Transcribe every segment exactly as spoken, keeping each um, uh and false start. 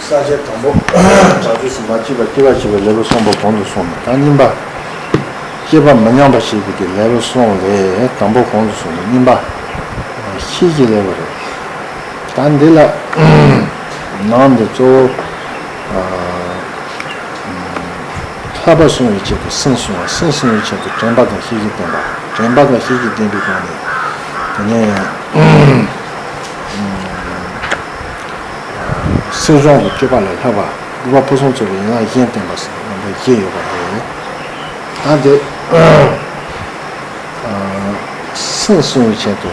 ས་བཅད་དང་པོ། བྱང་ཆུབ་སེམས་དཔའ་སྐྱེས་པ་སྐྱེ་བ་ཕྱི་མའི་ལེའུ་གསུམ་པ་གོང་དུ་སོང་ནས། ད་གཉིས་པ། སྐྱེས་པ་མི་ཉམས་པ་ཞེས་པའི་གི་ལེའུ་གསུམ་ལས་དང་པོ་གོང་དུ་སོང་ནས་གཉིས་པ། ཤེས་ཀྱི་ལེའུ་རེད། ད་འདི་ལ་ནང་འདི་གཙོ་བོ། ལྷག་པ་སྲུང་བའི་ཆེད་དུ་སེམས་སྲུང་བ། སེམས་སྲུང་བའི་ཆེད་དུ་དྲན་པ་དང་ཤེས་བཞིན་ལྡན་པ། དྲན་པ་དང་ཤེས་བཞིན་ལྡན་པའི་སྒོ་ནས་དེ་ནས་སེམས་སྦྱོང་གི་སྤྱོད་པ་ལ་བསླབ་པ། སྒྲུབ་པ་ཕུན་སུམ་ཚོགས་པའི་ཡན་ལག་གཞན་བསྟན་པ་ཟེར་རྣམ་པ་བཞི་ཡོད་པ་རེད། ད་དེ་སེམས་སྲུང་བའི་ཆེད་དུ།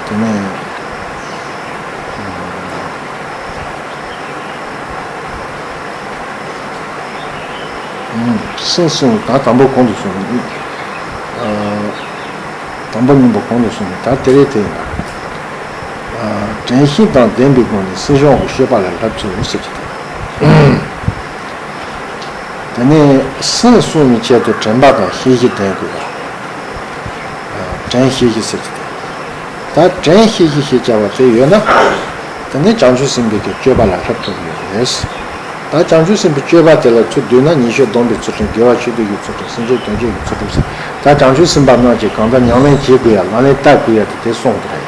དེ་ནས། སེམས་སྲུང་ད་དང་པོ་གོང་དུ་སོང་ནས། དང་པོ་གཉིས་པོ་གོང་དུ་སོང་ནས་ད་དེ་རེད་དེ། དྲན་ཤེས་དང་ལྡན་པའི་སྒོ་ནས་སེམས་སྦྱོང་གི་སྤྱོད་པ་ལ་བསླབ་ཚུལ་ཟེར་གྱི་འདུག་དེ་ནས་སེམས་སྲུང་བའི་ཆེད་དུ་དྲན་པ་དང་ཤེས་བཞིན་ལྡན་དགོས་པ། དྲན་ཤེས་བཞིན་ཟེར་གྱི་འདུག་ད་དྲན་ཤེས་བཞིན་ཞེས་བྱ་བ་དེ་ཡོད་ན། དེ་ནི་བྱང་ཆུབ་སེམས་དཔའི་གི་སྤྱོད་པ་ལ་བསླབ་ཐུབ་ཡོད་རེད། ད་བྱང་ཆུབ་སེམས་དཔའི་སྤྱོད་པ་དེ་ལ་ཚུར་བསྡུས་ན་ཉེ་ཤོས་སྡོམ་པའི་ཚུལ་ཁྲིམས། དགེ་བ་ཆོས་སྡུད་ཀྱི་ཚུལ་ཁྲིམས། སེམས་བསྐྱེད་དོན་བྱེད་ཀྱི་ཚུལ་ཁྲིམས་ཟེར། ད་བྱང་ཆུབ་སེམས་དཔའ་རྣམས་ཀྱིས་གང་ལྟར་ཉམས་ལེན་བྱེད་དགོས་ཡ། ལག་ལེན་བསྟར་དགོས་ཡ་དེ་དེ་གསུངས་པ་རེད།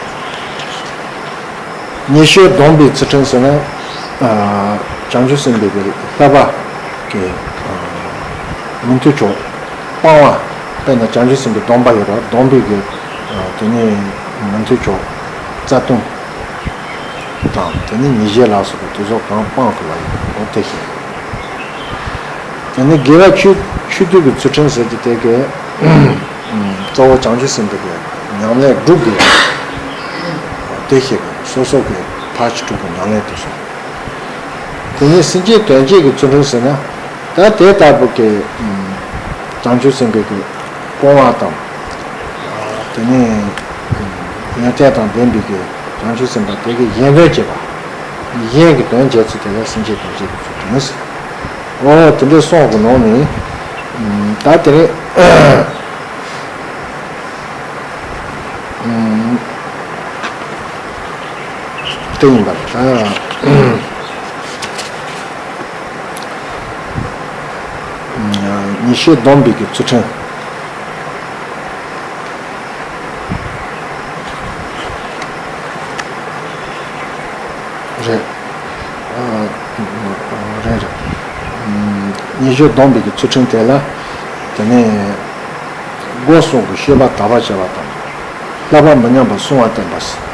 ཉེ་ཤོས་སྡོམ་པའི་ཚུལ་ཁྲིམས་ཟེར་ན། བྱང་ཆུབ་སེམས་དཔའི་བསླབ་པ་གི་མི་མཐུན་ཕྱོགས་སྤང་བ། དཔེར་ན་བྱང་ཆུབ་སེམས་དཔའི་སྡོམ་པ་ཡོད་ར། སྡོམ་པའི་གི་དེ་ནས་མི་མཐུན་ཕྱོགས་རྩ་ལྟུང་དང་། དེ་ནས་ཉེས་བྱས་ལ་སོགས་པ་དེ་ཚོ་གང་སྤང་དགོས་པ་ཡིན་པ་དེ་ཤེས། དེ་ནས་དགེ་བ་ཆོས་ཆོས་སྡུད་ཀྱི་ཚུལ་ཁྲིམས་ཟེར་གྱི་དེ་གའི་གཙོ་བོ་བྱང་ཆུབ་སེམས་དཔའི་གི་ཉམས་ལེན་སྒྲུབ་དགོས་པ་དེ་ཤེས་དགོས། སོ་སོ་གི་ཕར་ཕྱིན་དྲུག་གི་ཉམས་ལེན་དེ་སོང་། དེ་ནས་སེམས་བསྐྱེད་དོན་བྱེད་ཀྱི་ཚུལ་ཁྲིམས་ཟེར་ན། ད་དེ་ལྟ་བུ་གི་བྱང་ཆུབ་སེམས་དཔའི་གི་སྤོང་བ་དང་། དེ་ནས་ཡོན་ཏན་དང་ལྡན་པའི་གི་བྱང་ཆུབ་སེམས་དཔའ་དེ་གི་གཞན་དོན་བྱེད་པ། གཞན་གྱི་དོན་བྱེད་ཚུལ་དེ་ལ་སེམས་བསྐྱེད་དོན་བྱེད་ཀྱི་ཚུལ་ཁྲིམས། འོ་དེ་འདྲའི་གསུམ་གི་ནང་ནས་ད་དེ་རེད། དེ་ཡིན་པ་རེད། ད་ཉེ་ཤོས་སྡོམ་པའི་གི་ཚུལ་ཁྲིམས། རེད། རེད་རེད། ཉེ་ཤོས་སྡོམ་པའི་གི་ཚུལ་ཁྲིམས་དེ་ལ། དེ་ནས་སྒོ་གསུམ་གྱི་སྤྱོད་པ་དག་པར་བྱ་བ་དང་། བསླབ་པ་མི་ཉམས་པར་བསྲུང་བ་བསྟན་པ་ཟེར།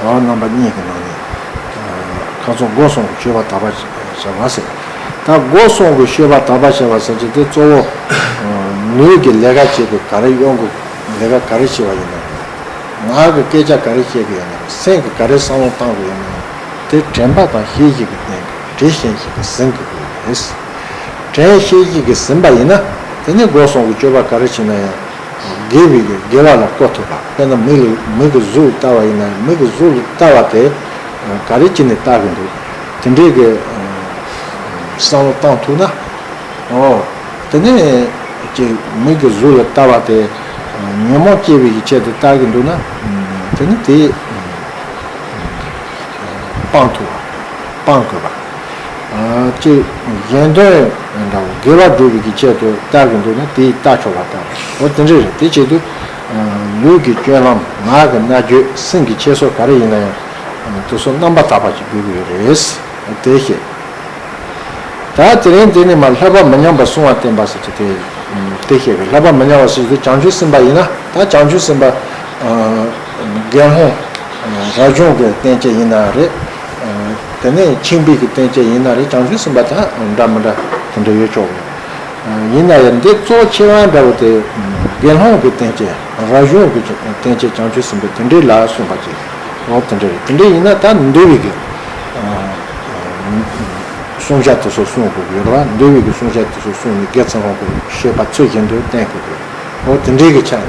རྣམ་པ་གཉིས་ཀྱི་ནང་ནས་ཁ་སང་སྒོ་གསུམ་གྱི་སྤྱོད་པ་དག་པར་བྱ་བ་ཟེར། ད་སྒོ་གསུམ་གྱི་སྤྱོད་པ་དག་པར་བྱ་བ་ཟེར་གྱི་དེ་གཙོ་བོ་ལུས་ཀྱི་ལས་ཀ་བྱེད་དགོས། ག་རེ་གཡོག་དགོས། ལས་ཀ་ག་རེ་བྱེད་པ་ཡིན་ན། ངག་གི་སྐད་ཆ་ག་རེ་བཤད་དགོས་ཡིན་ན། སེམས་ཀྱི་ག་རེ་བསམ་བློ་བཏང་དགོས་ཡིན་ན། དེ་དྲན་པ་དང་ཤེས་བཞིན་གྱི་སྟེང་གི་དྲན་ཤེས་བཞིན་གྱི་ཟིན་དགོས་ཀྱི་རེད། དྲན་ཤེས་བཞིན་གྱི་ཟིན་པ་ཡིན་ན། དེ་ནི་སྒོ་གསུམ་གྱི་སྤྱོད་པ་ག་རེ་བྱེད་ན་ཡང་། དགེ་བའི་དགེ་བ་ལ་བཀོལ་ཐུབ་པ། དཔེར་ན་མིག་ལ་མིག་གི་གཟུགས་ལ་ལྟ་བ་ཡིན་ན། མིག་གི་གཟུགས་ལ་ལྟ་བ་དེ་ག་རེ་བྱས་ནས་ལྟ་གི་འདུག་དེ་འདྲའི་གི་བསམ་བློ་བཏང་ཐུབ་ན། ཨོ། དེ་ནས་ཀྱི་མིག་གི་གཟུགས་ལ་ལྟ་བ་དེ་ཉོན་མོངས་སྐྱེ་བའི་ཆེད་དུ་ལྟ་གི་འདུག་ན། དེ་ནི་དེ་སྤང་ཐུབ་པ། སྤང་དགོས་པ། ཅིག་གཞན་དོན་འདྲ་བོ་དགེ་བ་སྒྲུབ་པའི་གི་ཆེད་དུ་ལྟ་གི་འདུག་ན། དེ་ལྟ་ཆོག་པ་ལྟ་བ། འོ་དེ་འདྲ་རེད། དེ་བྱེད་དུས་ལུས་ཀྱི་སྤྱོད་ལམ། ངག་གི་སྨྲ་བརྗོད། སེམས་ཀྱི་འཁྱེར་སོ་ག་རེ་ཡིན་ན་ཡང་དེ་ཚོ་རྣམ་པར་དག་པ་ཞིག་དགོས་ཀྱི་ཡོད་རེད། དེ་བཤད། ད་དེ་རིང་འདི་ནི་མ་བསླབ་པ་མི་ཉམས་པར་བསྲུང་བ་བསྟན་པ་ཟེར་གྱི་དེ། དེ་བཤད་པའི་བསླབ་པ་མི་ཉམས་པ་ཟེར་གྱི་དེ་བྱང་ཆུབ་སེམས་དཔའ་ཡིན་ན། ད་བྱང་ཆུབ་སེམས་དཔའ་དགེ་སློང་རབ་བྱུང་གི་བསྟན་བཅོས་ཡིན་ན་རེད། དེ་ནས་ཁྱིམ་པའི་གི་བསྟན་བཅོས་ཡིན་ན་རེད། བྱང་ཆུབ་སེམས་དཔའ་ད་འདྲ་མི་འདྲ་དེ་འདྲ་ཡོད་ཆོག་གི། ཡིན་ན་ཡང་འདི་གཙོ་ཆེ་བ་འདྲ་བོ་དེ་དགེ་སློང་གི་བསྟན་བཅོས། རབ་བྱུང་གི་བསྟན་བཅོས་བྱང་ཆུབ་སེམས་དཔའི་དེ་འདྲའི་ལ་གསུངས་པ་ཅིག་འོ་དེ་འདྲ་རེད། དེ་འདྲ་ཡིན་ན་ད་འདུལ་བའི་གི་བསྲུང་བྱ་དེ་ཚོ་བསྲུང་དགོས་ཀྱི་ཡོད་རེད་བ། འདུལ་བའི་གི་བསྲུང་བྱ་དེ་ཚོ་བསྲུངས་ནས་དགེ་ཚུལ་སློང་གི་བཤད་པ་ཚུལ་བཞིན་དུ་བསྟེན་དགོས་ཀྱི་ཡོད། འོ་དེ་འདྲའི་གི་ཆ་ནས་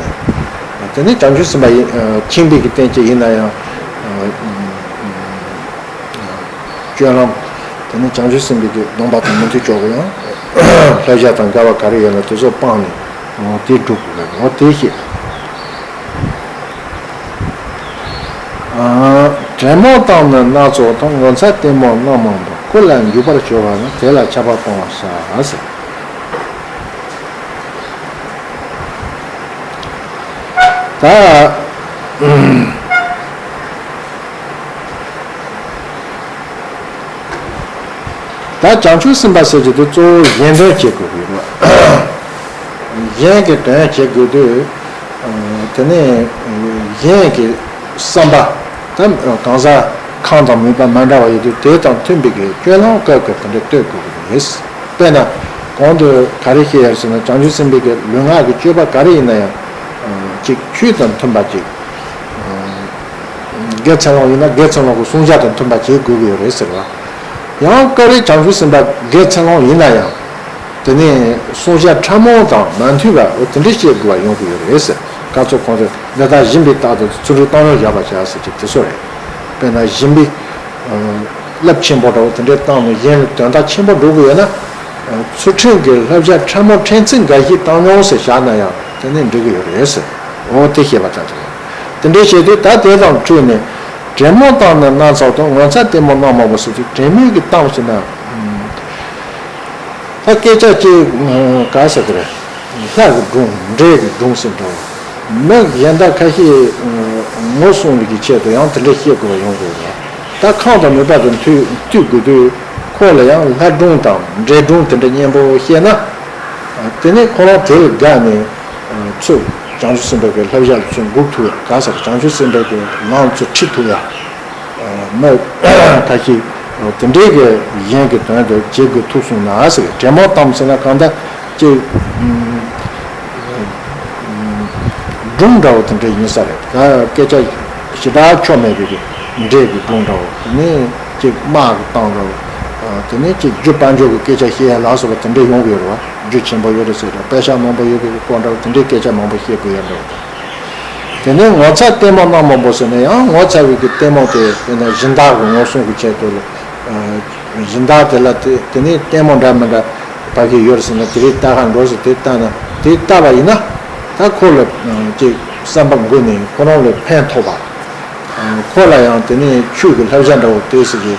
དེ་ནི་བྱང་ཆུབ་སེམས་དཔའ་ཡིན། ཁྱིམ་པའི་གི་བསྟན་བཅོས་ཡིན་ན་ཡང་། སྤྱོད་ལམ། དེ་ནི་བྱང་ཆུབ་སེམས་དཔའི་གི་སྡོམ་པ་དང་མི་མཐུན་ཕྱོགས་ཀྱི་ཡང་བསླབ་བྱ་དང་འགལ་བ་ག་རེ་ཡོད་ན་དེ་ཚོ་སྤངས་ནས་འོ་དེ་སྒྲུབ་དགོས་པས། འོ་དེ་བཤད། ཨ། དྲན་མོ་བཏང་ནི་སྣ་ཚོགས་དང་། ངོ་མཚར་ལྟད་མོ་སྣ་མང་པོ། ཀུན་ལ་འཇུག་པར་སྤྱོད་པ་ན། དེ་ལ་ཆགས་པ་སྤོང་བར་བྱ་ཟེར། ད། ད་བྱང་ཆུབ་སེམས་དཔའ་ཟེར་གྱི་དེ་གཙོ་བོ་གཞན་དོན་བྱེད་དགོས་ཀྱི་ཡོད། གཞན་གྱི་དོན་བྱེད་དགོས་དུས། དེ་ནས་གཞན་གྱི་བསམ་པ་དང་གང་ཟག་ཁམས་དང་མོས་པ་མ་འདྲ་བ་ཡོད་དུས། དེ་དང་མཐུན་པའི་གི་སྤྱོད་ལམ་སྐབས་ཀྱི་དེ་འདྲ་གཏོད་དགོས་ཀྱི་རེད། དཔེར་ན། གོང་དུ་ག་རེ་བཤད་ཡོད་ཟེར་ན། བྱང་ཆུབ་སེམས་དཔའི་གི་ལུས་ངག་གི་སྤྱོད་པ་ག་རེ་ཡིན་ན་ཡང་། ཅིག་ཆོས་དང་མཐུན་པ་ཅིག་དགེ་ཚུལ་སློང་ཡིན་ན་དགེ་ཚུལ་སློང་གི་བསྲུང་བྱ་དང་མཐུན་པ་བྱེད་དགོས་ཀྱི་ཡོད་རེད་ཟེར་བ། ཡང་སྐབས་རེ་བྱང་ཆུབ་སེམས་དཔའ་དགེ་ཚུལ་སློང་ཡིན་ན་ཡང་། དེ་ནས་བསྲུང་བྱ་ཕྲ་མོ་དང་མ་མཐུན་པ་འོ་དེ་འདྲ་བྱེད་དགོས་པ་ཡོང་གི་ཡོད་རེད་ཟེར། སྐབས་སུ་གོང་དུ་འདི་ལྟར་སྦྱིན་པའི་རྟགས་དང་། ཚུལ་ཁྲིམས་བཏང་སྙོམས་བཞག་པར་བྱ་ཟེར་གྱི་དེ་ཚོ་རེད། དཔེར་ན་སྦྱིན་པའི་རླབས་ཆེན་པོ་འདྲ་བོ་དེ་འདྲ་བཏང་ནས་གཞན་ལ་དོན་དག་ཆེན་པོ་འགྲོ་གི་ཡོད་ན། ཚུལ་ཁྲིམས་ཀྱི་བསླབ་བྱ་ཕྲ་མོ་ཕྲན་ཚེགས་འགའ་ཞིག་བཏང་སྙོམས་སུ་བཞག་ན་ཡང་དེ་ནས་འགྲིག་གི་ཡོད་རེད་ཟེར། འོ་དེ་བཤད་པ་ལྟར་དུ། དེ་འདྲའི་བྱས་དུས་ད་དེ་དང་འཕྲོས་ནས་དྲན་མོ་བཏང་ནི་སྣ་ཚོགས་དང་། ངོ་མཚར་ལྟད་མོ་སྣ་མང་པོ་ཟེར་དུས་དྲན་མོའི་གི་གཏམ་ཟེར་ན། ད་སྐད་ཆ་གཅིག་ག་ཟེར་གི་རེད། ལྷ་གི་སྒྲུང་འདྲེ་གི་སྒྲུང་ཟེར་འདྲ་བོ། མི་གཞན་དག་ཁ་ཤས་ངོ་སྲུང་བའི་གི་ཆེད་དུ་ཡང་དེ་འདྲ་བཤད་དགོས་པ་ཡོང་གི་རེད། ད་ཁམས་དང་མོས་པ་དང་མཐུན་མཐུན་དགོས་དུས་ཁོ་ལ་ཡང་ལྷ་སྒྲུང་དང་འདྲེ་སྒྲུང་དེ་འདྲ་སྙན་པོ་བཤད་ན། དེ་ནས་ཁོ་རང་དེ་ལ་དགའ་ནས། ཚུར་བྱང་ཆུབ་སེམས་དཔའི་གི་བསླབ་བྱ་ལ་ཚུར་འགུག་ཐུབ་ཡ། ག་ཟེར། བྱང་ཆུབ་སེམས་དཔའི་གི་ལམ་ཚུར་ཁྲིད་ཐུབ་ཡ། མི་ཁ་ཤས་དེ་འདྲའི་གི་གཞན་གྱི་དོན་དུ་བྱེད་དགོས་ཐུག་སོང་ན་ཟེར། དྲན་མོ་བཏང་ཟེར་ན་གང་ལྟར་ཅིག་སྒྲུང་འདྲ་བོ་དེ་འདྲ་ཡིན་ས་རེད། ད་སྐད་ཆ་ཞེ་དྲག་ཆོ་མེད་པའི་གི་འདྲེ་གི་སྒྲུང་འདྲ་བོ། དེ་ནས་ཅིག་དམག་གི་སྟངས་འདྲ་བོ། དེ་ནས་ཅིག་རྒྱུ་དཔལ་འབྱོར་གི་སྐད་ཆ་བཤད་ཡ་ལ་སོགས་པ་དེ་འདྲ་ཡོང་གི་ཡོད་རེད་བ། རྒྱུ་ཆེན་པོ་ཡོད་རེད་ཟེར་དང་། པེ་ཤག་མང་པོ་ཡོད་པའི་གི་སྐོར་འདྲ་བོ་དེ་འདྲའི་སྐད་ཆ་མང་པོ་བཤད་དགོས་ཡ་འདྲ་བོ། དེ་ནས་ངོ་མཚར་ལྟད་མོ་སྣ་མང་པོ་ཟེར་ནས་ཡང་ངོ་མཚར་བའི་གི་ལྟད་མོ་དེ། དཔེར་ན་སྦྱིན་བདག་གི་ངོ་སྲུང་གི་ཆེད་དུ་ལ། སྦྱིན་བདག་དེ་ལ་དེ་དེ་ནས་ལྟད་མོ་འདྲ་མི་འདྲ་ཕ་གི་ཡོད་ཟེར་ན། དེ་རིགས་ལྟ་ག་འགྲོ་ཟེར། དེ་ལྟ་ན་དེ་ལྟ་བ་ཡིན་ན། ད་ཁོ་ལ་ཅིག་བསམ་པ་འགུག་ནས་ཁོ་རང་ལ་ཕན་ཐོགས་པ། ཁོ་ལ་ཡང་དེ་ནས་ཆོས་ཀྱི་བསླབ་བྱ་འདྲ་བོ་དེ་ཟེར་གྱི་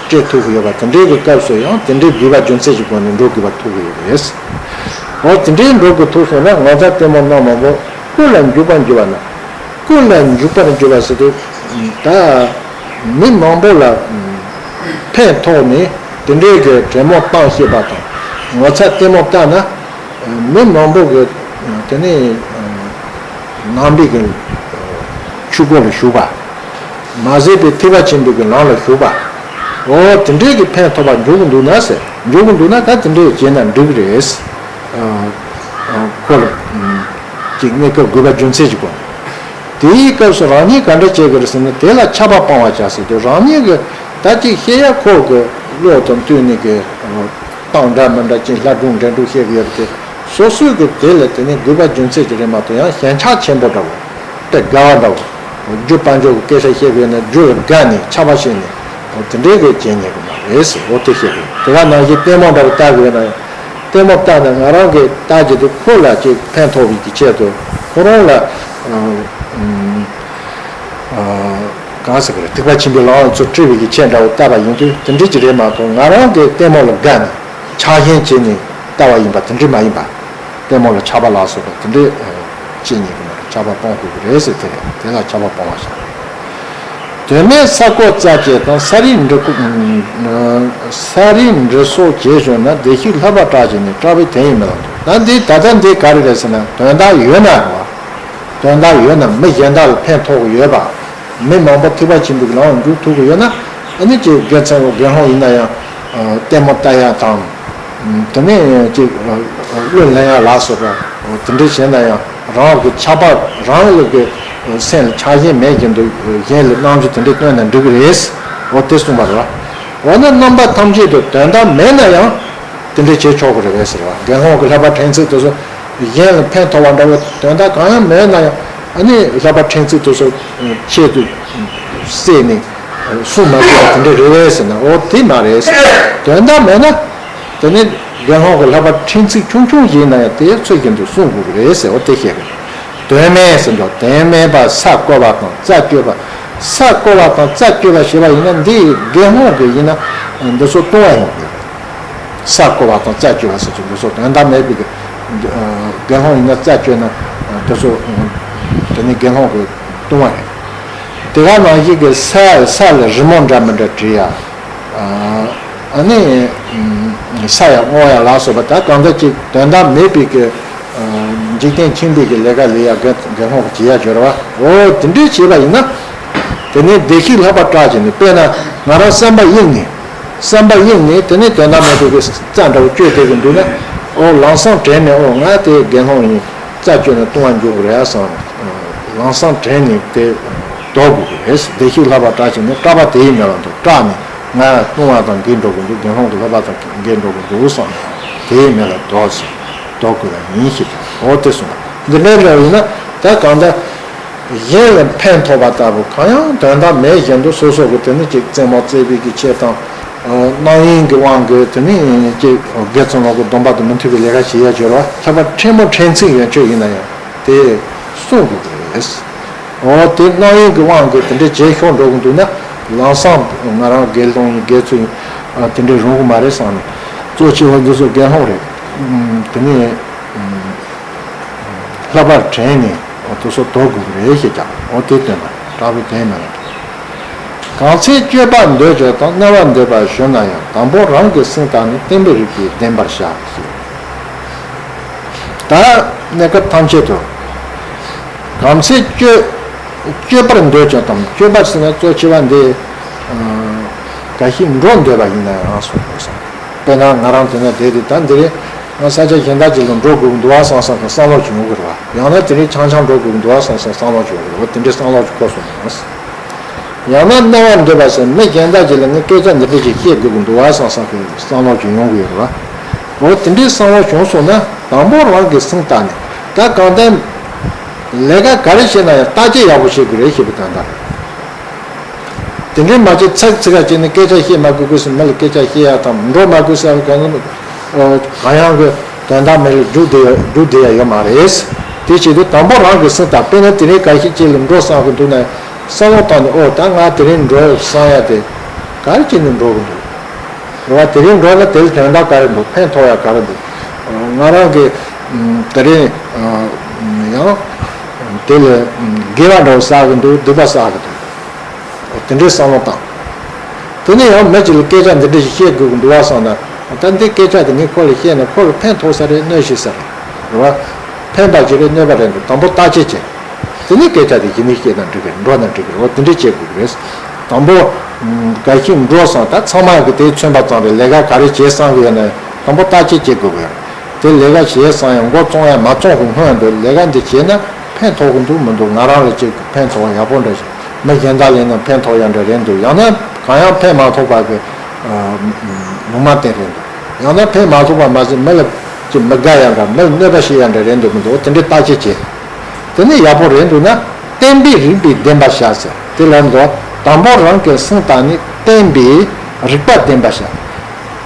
སྤྲད་ཐུབ་ཀྱི་ཡོད་པ། དེ་འདྲའི་གི་སྐབས་སུ་ཡང་དེ་འདྲའི་དགོས་པ་རྒྱུ་མཚན་གྱི་སྒོ་ནས་འགྲོ་དགོས་པ་ཐུག་གི་ཡོད་རེད། འོ་དེ་འདྲའི་འགྲོ་དགོས་ཐུག་སོང་ན་ངོ་མཚར་ལྟད་མོ་སྣ་མང་པོ། ཀུན་ལ་འཇུག་པར་འགྱུར་བ་ན། ཀུན་ལ་འཇུག་པར་འགྱུར་བ་ཟེར་དུས་ད་མི་མང་པོ་ལ་ཕན་ཐོགས་ནས་དེ་འདྲའི་གི་དྲན་མོ་བཏང་ཤེས་པ་དང་། ངོ་མཚར་ལྟད་མོ་ལྟ་ན། མི་མང་པོ་གི་དེ་ནས་ནང་པའི་གི་ཆོས་སྒོ་ལ་ཞུགས་པ། མ་ཟད་པའི་ཐེག་པ་ཆེན་པོའི་གི་ལམ་ལ་ཞུགས་པ། འོ་དེ་འདྲའི་གི་ཕན་ཐོགས་པ་འགྱུར་གི་འདུག་ན་ཟེར། འགྱུར་གི་འདུག་ན་ད་དེ་འདྲའི་བྱས་ན་འགྲིག་གི་རེད། ཁོ་ལ་ཅིག་གནས་སྐབས་དགོས་པ་རྒྱུ་མཚན་ཅིག་གོ། དེའི་སྐབས་སུ་རང་ཉིད་ག་འདྲ་བྱེད་དགོས་རེད་ཟེར་ན། དེ་ལ་ཆགས་པ་སྤང་བར་བྱ་ཟེར་དུས། རང་ཉིད་ཀྱི་ད་ཅིག་བཤད་ཡ་ཁོ་གི་བློ་དང་བསྟུན་ནས་གི་གཏམ་འདྲ་མི་འདྲ་ཅིག་ལྷ་སྒྲུང་འདྲེ་སྒྲུང་བཤད་གི་ཡོད་རེད་དེ། སོ་སོའི་གི་དེ་ལ་དེ་ནས་དགོས་པ་རྒྱུ་མཚན་ཅིག་རེད་མ་གཏོགས། ཡང་ཞེན་ཆགས་ཆེན་པོ་འདྲ་བོ། དཔེ་དགའ་བ་འདྲ་བོ། རྒྱུ་དཔལ་འབྱོར་གི་སྐད་ཆ་བཤད་གི་ཡོད་ན་རྒྱུ་ལ་དགའ་ནས་ཆགས་པ་བྱས་ནས། འོ་དེ་འདྲའི་གི་བྱེད་ཉན་གི་མ་རེད་ཟེར། འོ་དེ་བཤད་གི་ཡོད། དེ་ག་ནང་བཞིན་ལྟད་མོ་འདྲ་བོ་ལྟ་གི་ཡོད་ན་ཡང་། ལྟད་མོ་ལྟ་ན་ང་རང་གི་ལྟ་རྒྱུ་དེ་ཁོ་ལ་ཅིག་ཕན་ཐོགས་པའི་གི་ཆེད་དུ། ཁོ་རང་ལ་ཨ་ཨ་གང་ཟེར་གི་རེད། ཐེག་པ་ཆེན་པོའི་ལམ་ལ་ཚུར་ཁྲིད་པའི་གི་ཆེད་འདྲ་བོ་ལྟ་བ་ཡིན་དུས་དེ་འདྲ་ཅིག་རེད་མ་གཏོགས། ང་རང་གི་ལྟད་མོ་ལ་དགའ་ནས་ཆགས་ཞེན་བྱས་ནས་ལྟ་བ་ཡིན་པ་དེ་འདྲ་མ་ཡིན་པ། ལྟད་མོ་ལ་ཆགས་པ་ལ་སོགས་པ་དེ་འདྲ་བྱེད་ཉན་གི་མ་རེད། ཆགས་པ་སྤོང་དགོས་ཀྱི་རེད་ཟེར། དེ་རེད། དེ་ལ་ཆགས་པ་སྤོང་བར་བྱ། དོན་མེད་ས་རྐོ་རྩ་བཅད་དང་། ས་རིས་འབྲི་ཁུག་ས་རིས་འབྲི་སོགས་བྱེད་བྱུང་ན། བདེ་གཤེགས་ལྷག་པར་སྐྲག་བྱས་ནས། སྐྲག་པའི་དོན་ཡིན་མིན་ལ་འདུད། ད་འདི་ད་ལྟ་འདི་ག་རེ་རེད་ཟེར་ན། དོན་དག་ཡོད་ན་རེད་བ། དོན་དག་ཡོད་ན་མི་གཞན་དག་ལ་ཕན་ཐོགས་ཀྱི་ཡོད་པ། མི་མང་པོ་ཐེག་པ་ཆེན་པོའི་ལམ་ལ་འཇུག་ཐུབ་ཀྱི་ཡོད་ན། ཨ་ནི་ཅིག་དགེ་ཚུལ་དགེ་སློང་ཡིན་ན་ཡང་ལྟད་མོ་ལྟ་ཡ་དང་། དེ་ནས་ཅིག་གླུ་ལེན་ཡ་ལ་སོགས་པ་དེ་འདྲ་བྱས་ན་ཡང་། རང་གི་ཆགས་པ་རང་ལ་གི་སེམས་ལ་ཆགས་ཞེན་མེད་བཞིན་དུ་གཞན་ལ་རྣམ་འགྱུར་དེ་འདྲ་སྟོན་ན་འགྲིག་གི་རེད། འོ་དེ་གསུངས་པ་རེད་བ། འོ་ན་རྣམ་པ་ཐམས་ཅད་དུ་དོན་དག་མེད་ན་ཡང་དེ་འདྲ་བྱེད་ཆོག་གི་རེད་པས་ཟེར་བ། དགེ་སློང་གི་བསླབ་པ་ཕྲན་ཚེགས་དེ་ཚོ་གཞན་ལ་ཕན་ཐོགས་པ་འདྲ་བོ་དོན་དག་གང་ཡང་མེད་ན་ཡང་། ཨ་ནི་བསླབ་པ་ཕྲན་ཚེགས་དེ་ཚོ་ཆེད་དུ་བསྲེས་ནས་གསུང་མ་དགོས་པ་དེ་འདྲ་རེད་པས་ཟེར་ན། འོ་དེ་མ་རེད་ཟེར། དོན་དག་མེད་ན། དེ་ནི་དགེ་སློང་གི་བསླབ་པ་ཕྲན་ཚེགས་ཆུང་ཆུང་ཞིག་ཡིན་ན་ཡང་དེ་ཚུལ་བཞིན་དུ་སྲུང་དགོས་ཀྱི་རེད་ཟེར། འོ་དེ་བཤད་གི། དོན་མེད་ཟེར་འགྲོ། དོན་མེད་པ་ས་རྐོ་བ་དང་། རྩ་གཅོད་པ། ས་བརྐོ་བ་དང་རྩད་གཅོད་པ་ཞེས་པ་ཡིན་ན། འདི་དགེ་སློང་གི་ཡིན་ན་འདི་ཚོ་ལྟུང་བ་ཡོང་གི་ཡོད་རེད། ས་བརྐོ་བ་དང་རྩད་གཅོད་པ་ཟེར་གྱི་འདི་ཚོ་དོན་དག་མེད་པའི་གི་དགེ་སློང་ཡིན་ན་རྩད་གཅོད་ན་འདི་ཚོ་དེ་ནི་དགེ་སློང་གི་ལྟུང་བ་རེད། དེ་ག་ནང་བཞིན་གྱི་ས་ས་ལ་རི་མོ་འདྲ་མི་འདྲ་བྲིས་ཡ། ཨ་ནི་ས་ཡ་སྔོག་ཡ་ལ་སོགས་པ་ད་གང་འདྲ་ཅིག་དོན་དག་མེད་པའི་གི་འཇིག་རྟེན་ཁྱིམ་པའི་གི་ལས་ཀ་ལས་ཡ་དགེ་དགེ་སློང་གི་བྱེད་ཡ་སྦྱོར་བ། འོ་དེ་འདྲའི་བྱས་པ་ཡིན་ན། དེ་ནས་བདེ་གཤེགས་ལྷག་པར་སྐྲག་བྱས་ནས། དཔེར་ན་ང་རང་བསམ་པ་གཡེངས་ནས། བསམ་པ་གཡེངས་ནས་དེ་ནས་དོན་དག་མེད་པའི་གི་རྩ་འདྲ་བོ་གཅོད་བསྡད་གི་འདུག་ན། ཨོ་ལམ་སང་དྲན་ནས། ཨོ་ང་དེ་དགེ་སློང་ཡིན། རྩད་གཅོད་ན་ལྟུང་བ་འཇུག་གི་རེད་བསམ། ལམ་སང་དྲན་ནས་དེ་ལྡོག་དགོས་ཀྱི་རེད། བདེ་གཤེགས་ལྷག་པར་སྐྲག་བྱས་ནས། སྐྲག་པ་དེའི་མེ་ལ་ལྡོག་སྐྲག་ནས་ང་ལྟུང་བ་དང་འགལ་འགྲོ་གི་འདུག་དགེ་སློང་གི་ལྷག་པ་དང་འགལ་འགྲོ་གི་འདུག་བསམ་ནས་དེའི་མེ་ལ་ལྡོག་ཟེར། ལྡོག་དགོས་པ་ཡིན་ཞེས། ཨོ་དེ་གསུངས་པ་འདི་འདྲའི་འདྲ་བོ་ཡིན་ན། ད་གང་ལྟར་གཞན་ལ་ཕན་ཐོགས་པ་ལྟ་བུ་གང་ཡང་དོན་དག་མེད་བཞིན་དུ་སོ་སོ་གི་དེ་ནི་ཅིག་རྩེད་མོ་རྩེ་བའི་གི་ཆེད་དང་། རྣམ་གཡེང་གི་དབང་གིས་དེ་ནི་ཅིག་དགེ་ཚུལ་སློང་གི་སྡོམ་པ་དང་མི་མཐུན་པའི་ལས་ཀ་བྱེད་ཡ་སྦྱོར་བ། ལྷག་པར་ཕྲན་བུ་ཕྲན་ཚེགས་ཡན་ཆོད་ཡིན་ན་ཡང་དེ་གསུང་དགོས་ཀྱི་རེད། འོ་དེ་རྣམ་གཡེང་གི་དབང་གིས་དེ་འདྲའི་བྱེད་ཤོར་འགྲོ་གི་འདུག་ན། ལམ་སང་ང་རང་དགེ་སློང་ཡིན་དགེ་ཚུལ་ཡིན་དེ་འདྲའི་རུང་གི་མ་རེད་བསམ་ནས། གཙོ་ཆེ་བ་འདི་ཚོ་དགེ་སློང་རེད། དེ་ནི་ལྷག་པར་དྲན་ནས་དེ་ཚོ་ལྡོག་དགོས་ཀྱི་རེད་ཞེས་ཀྱང་། འོ་དེ་སྟོན་པ་དྲག་པོའི་དོན་མེད་ལ། གང་ཚེ་སྤྱོད་པར་འདོད་ཀྱང་དང་། གནས་པར་འདོད་པ་གཞོལ་ན་ཡང་། དང་པོ་རང་གི་སེམས་ལྟར་ནི། བརྟན་པའི་རིགས་པས་བདེན་པར་བྱ། ད་གནས་སྐབས་ཐམས་ཅད་དུ། གང་ཚེ་སྤྱོད་སྤྱོད་པར་འདོད་ཀྱང་དང་། སྤྱོད་པར་ཟེར་ན་གཙོ་ཆེ་བ་འདི། ཨ་ག་ཞིག་འགྲོ་འདོད་པ་ཡིན་ན་ཡང་སོགས་དགོས་སོ། དཔེར་ན་ང་རང་དེ་ན་བསྡད་དེ་ད་འདི་རེད། ང་ས་ཆ་གཞན་དག་ཅིག་ལ་འགྲོ་དགོས་ཀྱི་འདུག་བ་བསམ་བསམ་གི་བསམ་བློ་ཅིག་ཡོང་གི་རེད་བ། ཡང་ན་དེ་རིང་ཆང་ཆང་འགྲོ་དགོས་ཀྱི་འདུག་བ་བསམ་བསམ་བསམ་བློ་ཅིག་ཡོང་གི་རེད་བ། དེ་འདྲའི་བསམ་བློ་ཅིག་འཁོར་སོང་། ཡང་ན་གནས་པར་འདོད་པ་ཟེར། མི་གཞན་དག་ཅིག་ལ་ངས་སྐད་ཆ་འདི་འདྲ་ཅིག་བཤད་དགོས་ཀྱི་འདུག་བ་བསམ་བསམ་གི་བསམ་བློ་ཅིག་ཡོང་གི་ཡོད་རེད་བ། འོ་དེ་འདྲའི་བསམ་བློ་བྱུང་སོང་ན། དང་པོ་རང་གི་སེམས་ལྟར་ནས། ད་གང་ལྟར་ལས་ཀ་ག་རེ་བྱེད་ན་ཡང་བརྟག་དཔྱད་ཡག་པོ་བྱེད་དགོས་རེད་ཞེས་པའི་དོན་དག་རེད། དེ་འདྲའི་མ་བྱས་ཚིག་ཚིག་ག་བྱས་ནས་སྐད་ཆ་བཤད་མ་དགོས་དགོས་སུ། མི་ལ་སྐད་ཆ་བཤད་ཡ་དང་འགྲོ་མ་དགོས་ས་གང་གང་ཡང་གི་དོན་དག་མེད་ལ་རྒྱུག་བསྡད་ཡ་རྒྱུག་བསྡད་ཡ་ཡོད་མ་རེད། དེ་བྱེད་དུས་དང་པོ་རང་གི་སེམས་ལྟར། དཔེར་ན་དེ་རིང་འགའ་ཤས་ཅིག་ལ་འགྲོ་བསམ་གི་འདུག་ན། བསམ་བློ་བཏང་ནས། ཨོ་ད་ང་དེ་རིང་འགྲོ་བསམ་ཡ་དེ་ག་རེ་བྱས་ནས་འགྲོ་གི་འདུག་རེད་བ། དེ་རིང་འགྲོ་ན་དེ་ལ་དོན་དག་ག་རེ་འདུག་ཕན་ཐོགས་ཡ་ག་རེ་འདུག་ང་རང་གི་ཨམ་དེ་རིང་ཨམ་ཡང་དེ་ལ་ཨམ་དགེ་བ་འདྲ་བོ་བསགས་གི་འདུག་སྡིག་པ་བསགས་གི་འདུག་དེ་འདྲའི་བསམ་བློ་བཏང་། དེ་ནས་ཡང་མི་གཅིག་ལ་སྐད་ཆ་འདི་འདྲ་ཞིག་བཤད་དགོས་ཀྱི་འདུག་བ་བསམ་ན། ད་འདི་སྐད་ཆ་དེ་ངས་ཁོ་ལ་བཤད་ན་ཁོ་ལ་ཕན་ཐོགས་ས་རེད། གནོད་ཤེས་ས་རེད། རེད་བ། ཕན་པ་ཅིག་རེད། གནོད་པ་རེད་འདུག་དང་པོ་བརྟག་དཔྱད་བྱེད། དེ་ནས་སྐད་ཆ་དེ་གཞི་ནས་བཤད་ན་འགྲིག་གི་རེད། འགྲོ་ན་འགྲིག་གི་རེད། འོ་དེ་འདྲ་བྱེད་དགོས་ཀྱི་རེད། དང་པོ་ཨམ་འགའ་ཞིག་འགྲོ་བསམ། ད་ཚང་མ་གི་དེ་མཚོན་པ་ཙམ་རེད། ལས་ཀ་ག་རེ་བྱེད་བསམ་གི་ཡོད་ན་ཡང་དང་པོ་བརྟག་དཔྱད་བྱེད་དགོས་ཀྱི་ཡོད་རེད། དེ་ལས་ཀ་བྱེད་བསམ་ཡང་འགོ་བཙུགས་ཡང་མ་བཙུགས་གི་སྔོན་དུ་ལས་ཀ་འདི་བྱས་ན་ཕན་ཐོགས་གི་འདུག་མི་འདུག་ང་རང་ལ་ཅིག་ཕན་ཐོགས་པ་ཡག་པོ་འདྲ་ཞིག་མི་གཞན་དག་ལ་ཡིན་ན་ཕན་ཐོགས་ཡ་འདྲ་རེད་འདུག་ཡང་ན་གང་ཡང་ཕན་མ་ཐོགས་པ་གི་ཨ་ལུང་མ་བསྟན་རེད་འདུག་ཡང་ན་ཕན་མ་ཐོགས་པ་མ་ཟད་མི་ལ་ཅིག་མི་དགའ་ཡ་འདྲ། མི་ལ་གནོད་པ་བྱེད་ཡ་འདྲ་རེད་འདུག་མི་འདུག་དེ་འདྲའི་བརྟག་དཔྱད་བྱེད། དེ་ནས་ཡག་པོ་རེད་འདུག་ན། བརྟན་པའི་རིགས་པས་བདེན་པར་བྱ་ཟེར། དེ་ལ་འདུག་དང་པོ་རང་གི་སེམས་ལྟར་ནི། བརྟན་པའི་རིགས་པས་བདེན་པར་བྱ།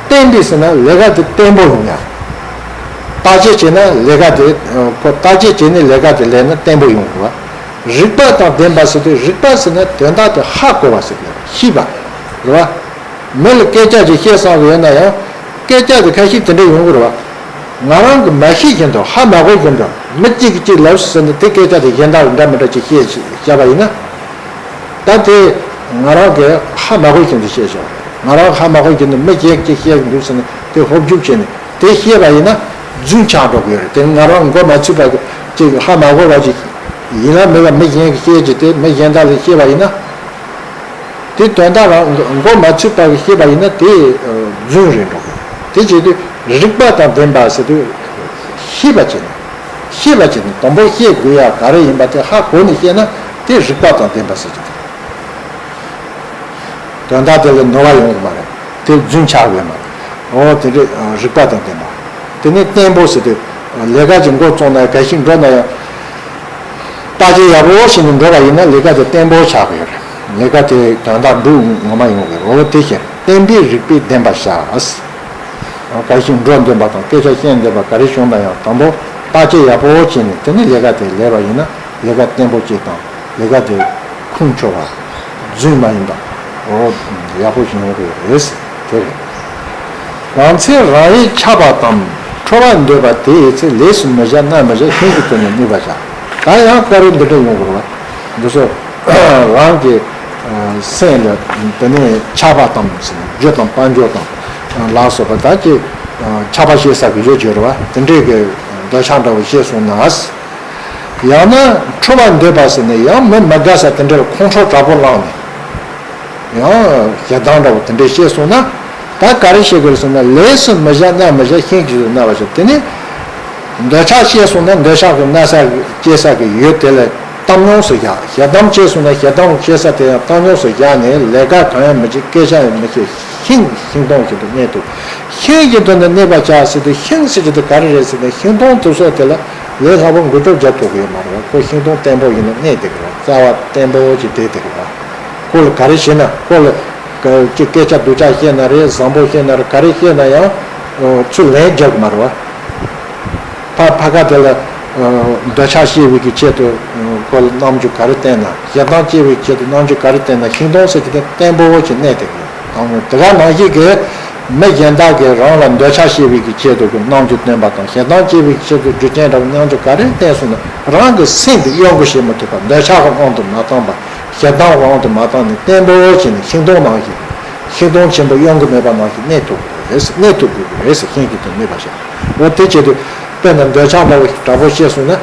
བརྟན་པའི་ཟེར་ན་ལས་ཀ་དེ་བརྟན་པོ་ཡོང་ཡ། བརྟག་དཔྱད་བྱས་ན་ལས་ཀ་དེ་ཁོ་བརྟག་དཔྱད་བྱས་ནས་ལས་ཀ་དེ་ལས་ན་བརྟན་པོ་ཡོང་དགོས་པ། རིགས་པ་དང་ལྡན་པ་ཟེར་དུས། རིགས་པ་ཟེར་ན་དོན་དག་དེ་ཧ་གོ་བ་ཟེར་གི་ཤེས་པ་རེད་བ། མི་ལ་སྐད་ཆ་ཅིག་བཤད་བསམ་གི་ཡོད་ན་ཡང་། སྐད་ཆ་དེ་ཁ་ཤས་དེ་འདྲ་ཡོང་གི་རེད་བ། ང་རང་གི་མ་ཤེས་བཞིན་དུ་ཧ་མ་གོ་བཞིན་དུ་མི་གཅིག་གིས་གཅིག་ལབ་ཟེར་ནས་དེ་སྐད་ཆ་དེ་གཞན་དག་ལ་འདྲ་མི་འདྲ་ཅིག་བཤད་བཤད་པ་ཡིན་ན། ད་དེ་ང་རང་གིས་ཧ་མ་གོ་བཞིན་དུ་བཤད་བཞག་ང་རང་ཧ་མ་གོ་བཞིན་དུ་མི་གཞན་གྱིས་བཤད་གི་འདུག་ཟེར་ནས་དེ་ཧོབ་རྒྱུག་བྱས་ནས་དེ་བཤད་པ་ཡིན་ན་རྫུན་ཆགས་འགྲོ་གི་ཡོད་རེད། དེ་ང་རང་མགོ་མ་ཚོས་པ་གི་ཅིག་ཧ་མ་གོ་བ་ཅིག་ཡིན་ལ་མིན་ལ་མི་གཞན་གྱིས་བཤད་ཅིག་དེ་མི་གཞན་དག་ལ་བཤད་པ་ཡིན་ན། དེ་དོན་དག་རང་མགོ་མ་ཚོས་པ་གི་བཤད་པ་ཡིན་ན་དེ་རྫུན་རེད་འགྲོ་གི་རེད། དེ་བྱེད་དུས་རིགས་པ་དང་ལྡན་པ་ཟེར་དུས་ཤེས་པ་བྱས་ནས། ཤེས་པ་བྱས་ནས་དང་པོ་ཤེས་དགོས་ཡ་ག་རེ་ཡིན་པ་དེ་ཧ་གོ་ནས་བཤད་ན་དེ་རིགས་པ་དང་ལྡན་པ་ཟེར་གྱི་རེད། དོན་དག་དེ་ལ་ནོར་བ་ཡོང་གི་མ་རེད། དེ་རྫུན་ཆགས་དགོས་མ་རེད། འོ་དེ་རེད། རིགས་པ་དང་ལྡན་པ། དེ་ནས་བརྟན་པོ་ཟེར་དུས་ལས་ཀ་ཅིག་མགོ་བཙུགས་ན་ག་ཞིག་འགྲོ་ན་ཡང་། བརྟག་དཔྱད་ཡག་པོ་བྱས་ནས་འགྲོ་བ་ཡིན་ན་ལས་ཀ་དེ་བརྟན་པོ་ཆགས་ཀྱི་ཡོད་རེད། ལས་ཀ་དེ་དོན་དག་འགྲུབ་ངོ་མ་ཡོང་གི་རེད། འོ་དེ་བཞིན་བརྟན་པའི་རིགས་པས་ལྡན་པར་བྱ། ག་ཞིག་འགྲོ་འདོད་པ་དང་སྐད་ཆ་བཤད་འདོད་པ་ག་རེ་བྱུང་ན་ཡང་དང་པོ་བརྟག་དཔྱད་ཡག་པོ་བྱས་ནས་དེ་ནས་ལས་ཀ་དེ་ལས་པ་ཡིན་ན་ལས་ཀ་བརྟན་པོ་ཅིག་དང་ལས་ཀ་དེ་ཁུངས་འཁྱོལ་བ། རྫུན་མ་ཡིན་པ། འོ། ཡག་པོ་ཞིག་ཡོང་གི་རེད། དེ་རེད། རང་མཚན་རང་ཡིད་ཆགས་པ་དང་འཕྲོ་བར་འདོད་པ་དེ་ཡི་ཚེ་ལས་སུ་མི་བྱ་རྣལ་མི་བྱ་ཤིན་ཏུ་དོན་ནས་གནས་པར་བྱ། ད་ཡང་བཀའ་རོལ་འདི་འདྲ་ཡོང་དགོས་རེད་བ། འདི་ཚོ་རང་གི་སེམས་ལ་དེ་ནས་ཆགས་པ་དང་ཟེར་ན་རྒྱུ་དང་དཔལ་འབྱོར་དང་ལ་སོགས་པ་ད་ཀྱི་ཆགས་པ་སྐྱེ་ས་གི་ཡོད་ཀྱི་རེད་བ། དེ་འདྲའི་གི་འདོད་ཆགས་འདྲ་བོ་སྐྱེས་སོང་ན། ཡང་ན་འཕྲོ་བར་འདོད་པ་ཟེར་ནས་ཡང་མི་མི་དགའ་ས་དེ་འདྲར་ཁོང་ཁྲོ་དྲག་པོ་ལངས་ནས་ཡང་ཞེ་སྡང་འདྲ་བོ་དེ་འདྲས་སྐྱེས་སོང་ན། ད་ག་རེ་བྱེད་དགོས་ཟེར་ན་ལས་སུ་མི་བྱ་རྣལ་མི་བྱ་ཤིན་ཏུ་དོན་ནས་གནས་པར་བྱ། དེ་ནི་འདོད་ཆགས་སྐྱེས་སོང་ན་འདོད་ཆགས་ཀྱི་གནས་ས་སྐྱེ་ས་གི་ཡུལ་དེ་ལ་བཏང་སྙོམས་སུ་བཞག་ཞེ་སྡང་སྐྱེས་སོང་ན་ཞེ་སྡང་སྐྱེ་ས་དེ་ཡང་བཏང་སྙོམས་སུ་བཞག་ནས་ལས་ཀ་གང་ཡང་མི་བྱེད། སྐད་ཆ་ཡང་མི་བཤད། ཤིང་ཤིང་སྡོང་བཞིན་དུ་གནས་ཐུབ། ཤིང་བཞིན་དུ་ནི་གནས་པར་བྱ་ཟེར་དུས་ཤིང་ཟེར་གྱི་དེ་ག་རེ་རེད་ཟེར་ན་ཤིང་སྡོང་དེ་ཚོ་དེ་ལ་ལས་སླ་པོ་འགུལ་སྐྱོད་རྒྱག་ཐུབ་ཀྱི་ཡོད་མ་རེད་བ། ཁོ་ཤིང་སྡོང་བརྟན་པོ་ཡིན་ན་གནས་བསྡད་ཀྱི་རེད། རྩ་བ་བརྟན་པོ་ཅིག་བསྡད་བསྡད་ཀྱི་རེད་བ། ཁོ་ལ་ག་རེ་བྱས་ན་ཁོ་ལ་ཅིག་སྐད་ཆ་སྡུག་ཅག་བཤད་ན་རེད། བཟང་པོ་བཤད་ན་རེད། ག་རེ་བཤད་ན་ཡང་ཚུར་ལན་རྒྱག་གི་མ་རེད་བ། ཕ་ཕ་ག་དེ་ལ་འདོད་ཆགས་སྐྱེ་བའི་གི་ཆེད་དུ་ཁོ་ལ་རྣམ་འགྱུར་ག་རེ་བསྟན་ན། ཞེ་སྡང་སྐྱེ་བའི་ཆེད་དུ་རྣམ་འགྱུར་ག་རེ་བསྟན་ན། ཤིང་སྡོང་ཟེར་གྱི་དེ་བརྟན་པོ་ཅིག་གནས་བསྡད་ཀྱི་ཡོད། དེ་ག་ནང་བཞིན་གྱི་མི་གཞན་དག་གིས་རང་ལ་འདོད་ཆགས་སྐྱེ་བའི་གི་ཆེད་དུ་གི་རྣམ་འགྱུར་བསྟན་པ་དང་ཞེ་སྡང་སྐྱེ་བའི་གི་ཆེད་དུ་རྒྱུ་རྐྱེན་འདྲ་བོ་རྣམ་འགྱུར་ག་རེ་བསྟན་སོང་ན་རང་གི་སེམས་དེ་གཡོ་འགུལ་བྱེད་མི་ཐུབ་པ། འདོད་ཆགས་ཀྱི་དབང་དུ་མ་བཏང་བ། ཞེ་སྡང་གི་དབང་དུ་མ་བཏང་ནས་བརྟན་པོ་བྱས་ནས་ཤིང་སྡོང་ནང་བཞིན། ཤིང་སྡོང་ཆེན་པོ་གཡོ་འགུལ་མེད་པ་ནང་བཞིན་གནས་ཐུབ་དགོས་རེད། གནས་ཐུབ་དགོས་ཀྱི་རེད་ཟེར། ཤིང་གི་དོན་གནས་པར་བྱ། འོ་དེ་བྱེད་དུས་དཔེར་ན་འདོད་ཆགས་འདྲ་བོ་དྲག་པོ་སྐྱེས་སོང་ན།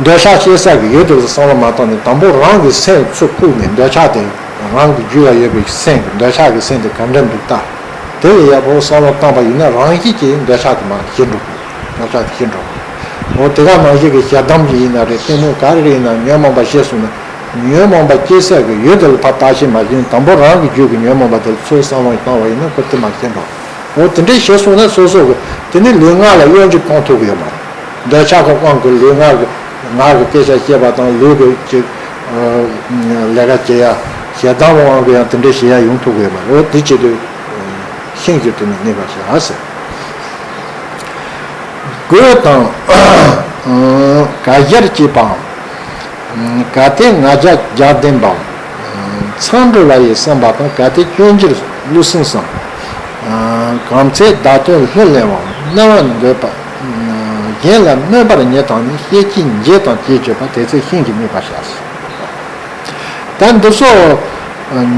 འདོད་ཆགས་སྐྱེ་ས་གི་ཡུལ་དེ་ལ་བསམ་བློ་མ་བཏང་ནས་དང་པོ་རང་གི་སེམས་ཚུར་བཀུག་ནས་འདོད་ཆགས་དེ་རང་གི་རྒྱུད་ལ་ཡོད་པའི་སེམས་ཀྱི་འདོད་ཆགས་ཀྱི་སེམས་དེ་ག་འདྲ་འདུག་ལྟ། དེ་ལ་ཡག་པོ་བསམ་བློ་བཏང་པ་ཡིན་ན་རང་བཞིན་གྱིས་འདོད་ཆགས་དེ་མར་ཞི་འགྲོ་གི། འདོད་ཆགས་དེ་ཞི་འགྲོ་གི། འོ་དེ་ག་ནང་བཞིན་གྱི་ཞེ་སྡང་གི་ཡིན་ན་རེད། གཏི་མུག་ག་རེ་ཡིན་ན་ཉོན་མོངས་པ་སྐྱེས་སོང་ན། ཉོན་མོངས་པ་སྐྱེ་ས་གི་ཡུལ་དེ་ལ་ཕར་བརྟག་དཔྱད་མ་བྱས་ན་དང་པོ་རང་གི་རྒྱུད་ཀྱི་ཉོན་མོངས་པ་དེ་ལ་ཚུར་བསམ་བློ་བཏང་བ་ཡིན་ན་ཁོ་དེ་མར་ཞི་འགྲོ། འོ་དེ་འདྲས་བྱས་སོང་ན་སོ་སོ་གི་དེ་ནི་ལུས་ངག་ལ་གཡོ་སྒྱུ་གཏོང་ཐུབ་ཀྱི་ཡོད་མ་རེད། འདོད་ཆགས་ཀྱི་དབང་གིས་ལུས་ངག་གི་ངག་གི་སྐད་ཆ་བཤད་པ་དང་ལུས་ཀྱི་ཅིག་ལས་ཀ་བྱེད་ཡ། ཞེ་སྡང་གི་དབང་གིས་ཡང་དེ་འདྲས་བྱེད་ཡ་ཡོང་ཐུབ་ཀྱི་ཡོད་མ་རེད། འོ་དེ་བྱེད་དུས་ཤིང་གི་དོན་ནས་གནས་པར་བྱ་ཟེར། རྒོད་དང་ག་ཞར་བྱེད་པའམ། གལ་ཏེ་ང་རྒྱལ་རྒྱགས་ལྡན་པའམ། མཚང་འབྲུ་ལ་ཡི་བསམ་པ་དང་། གལ་ཏེ་སྐྱོན་གྱིས་ལུས་སེམས་སམ། གང་ཚེ་བརྡ་དོན་ལྷུར་ལེན་པའམ། གནོད་པར་འདོད་པ། གཞན་ལ་གནོད་པར་ཉེ་དང་ནི། བཤེས་ཀྱིས་འབྱེད་དང་བཅས་བརྗོད་པ། དེ་ཚེ་ཤིང་གིས་སྨྲས་པར་བྱ། ད་འདི་ཚོ་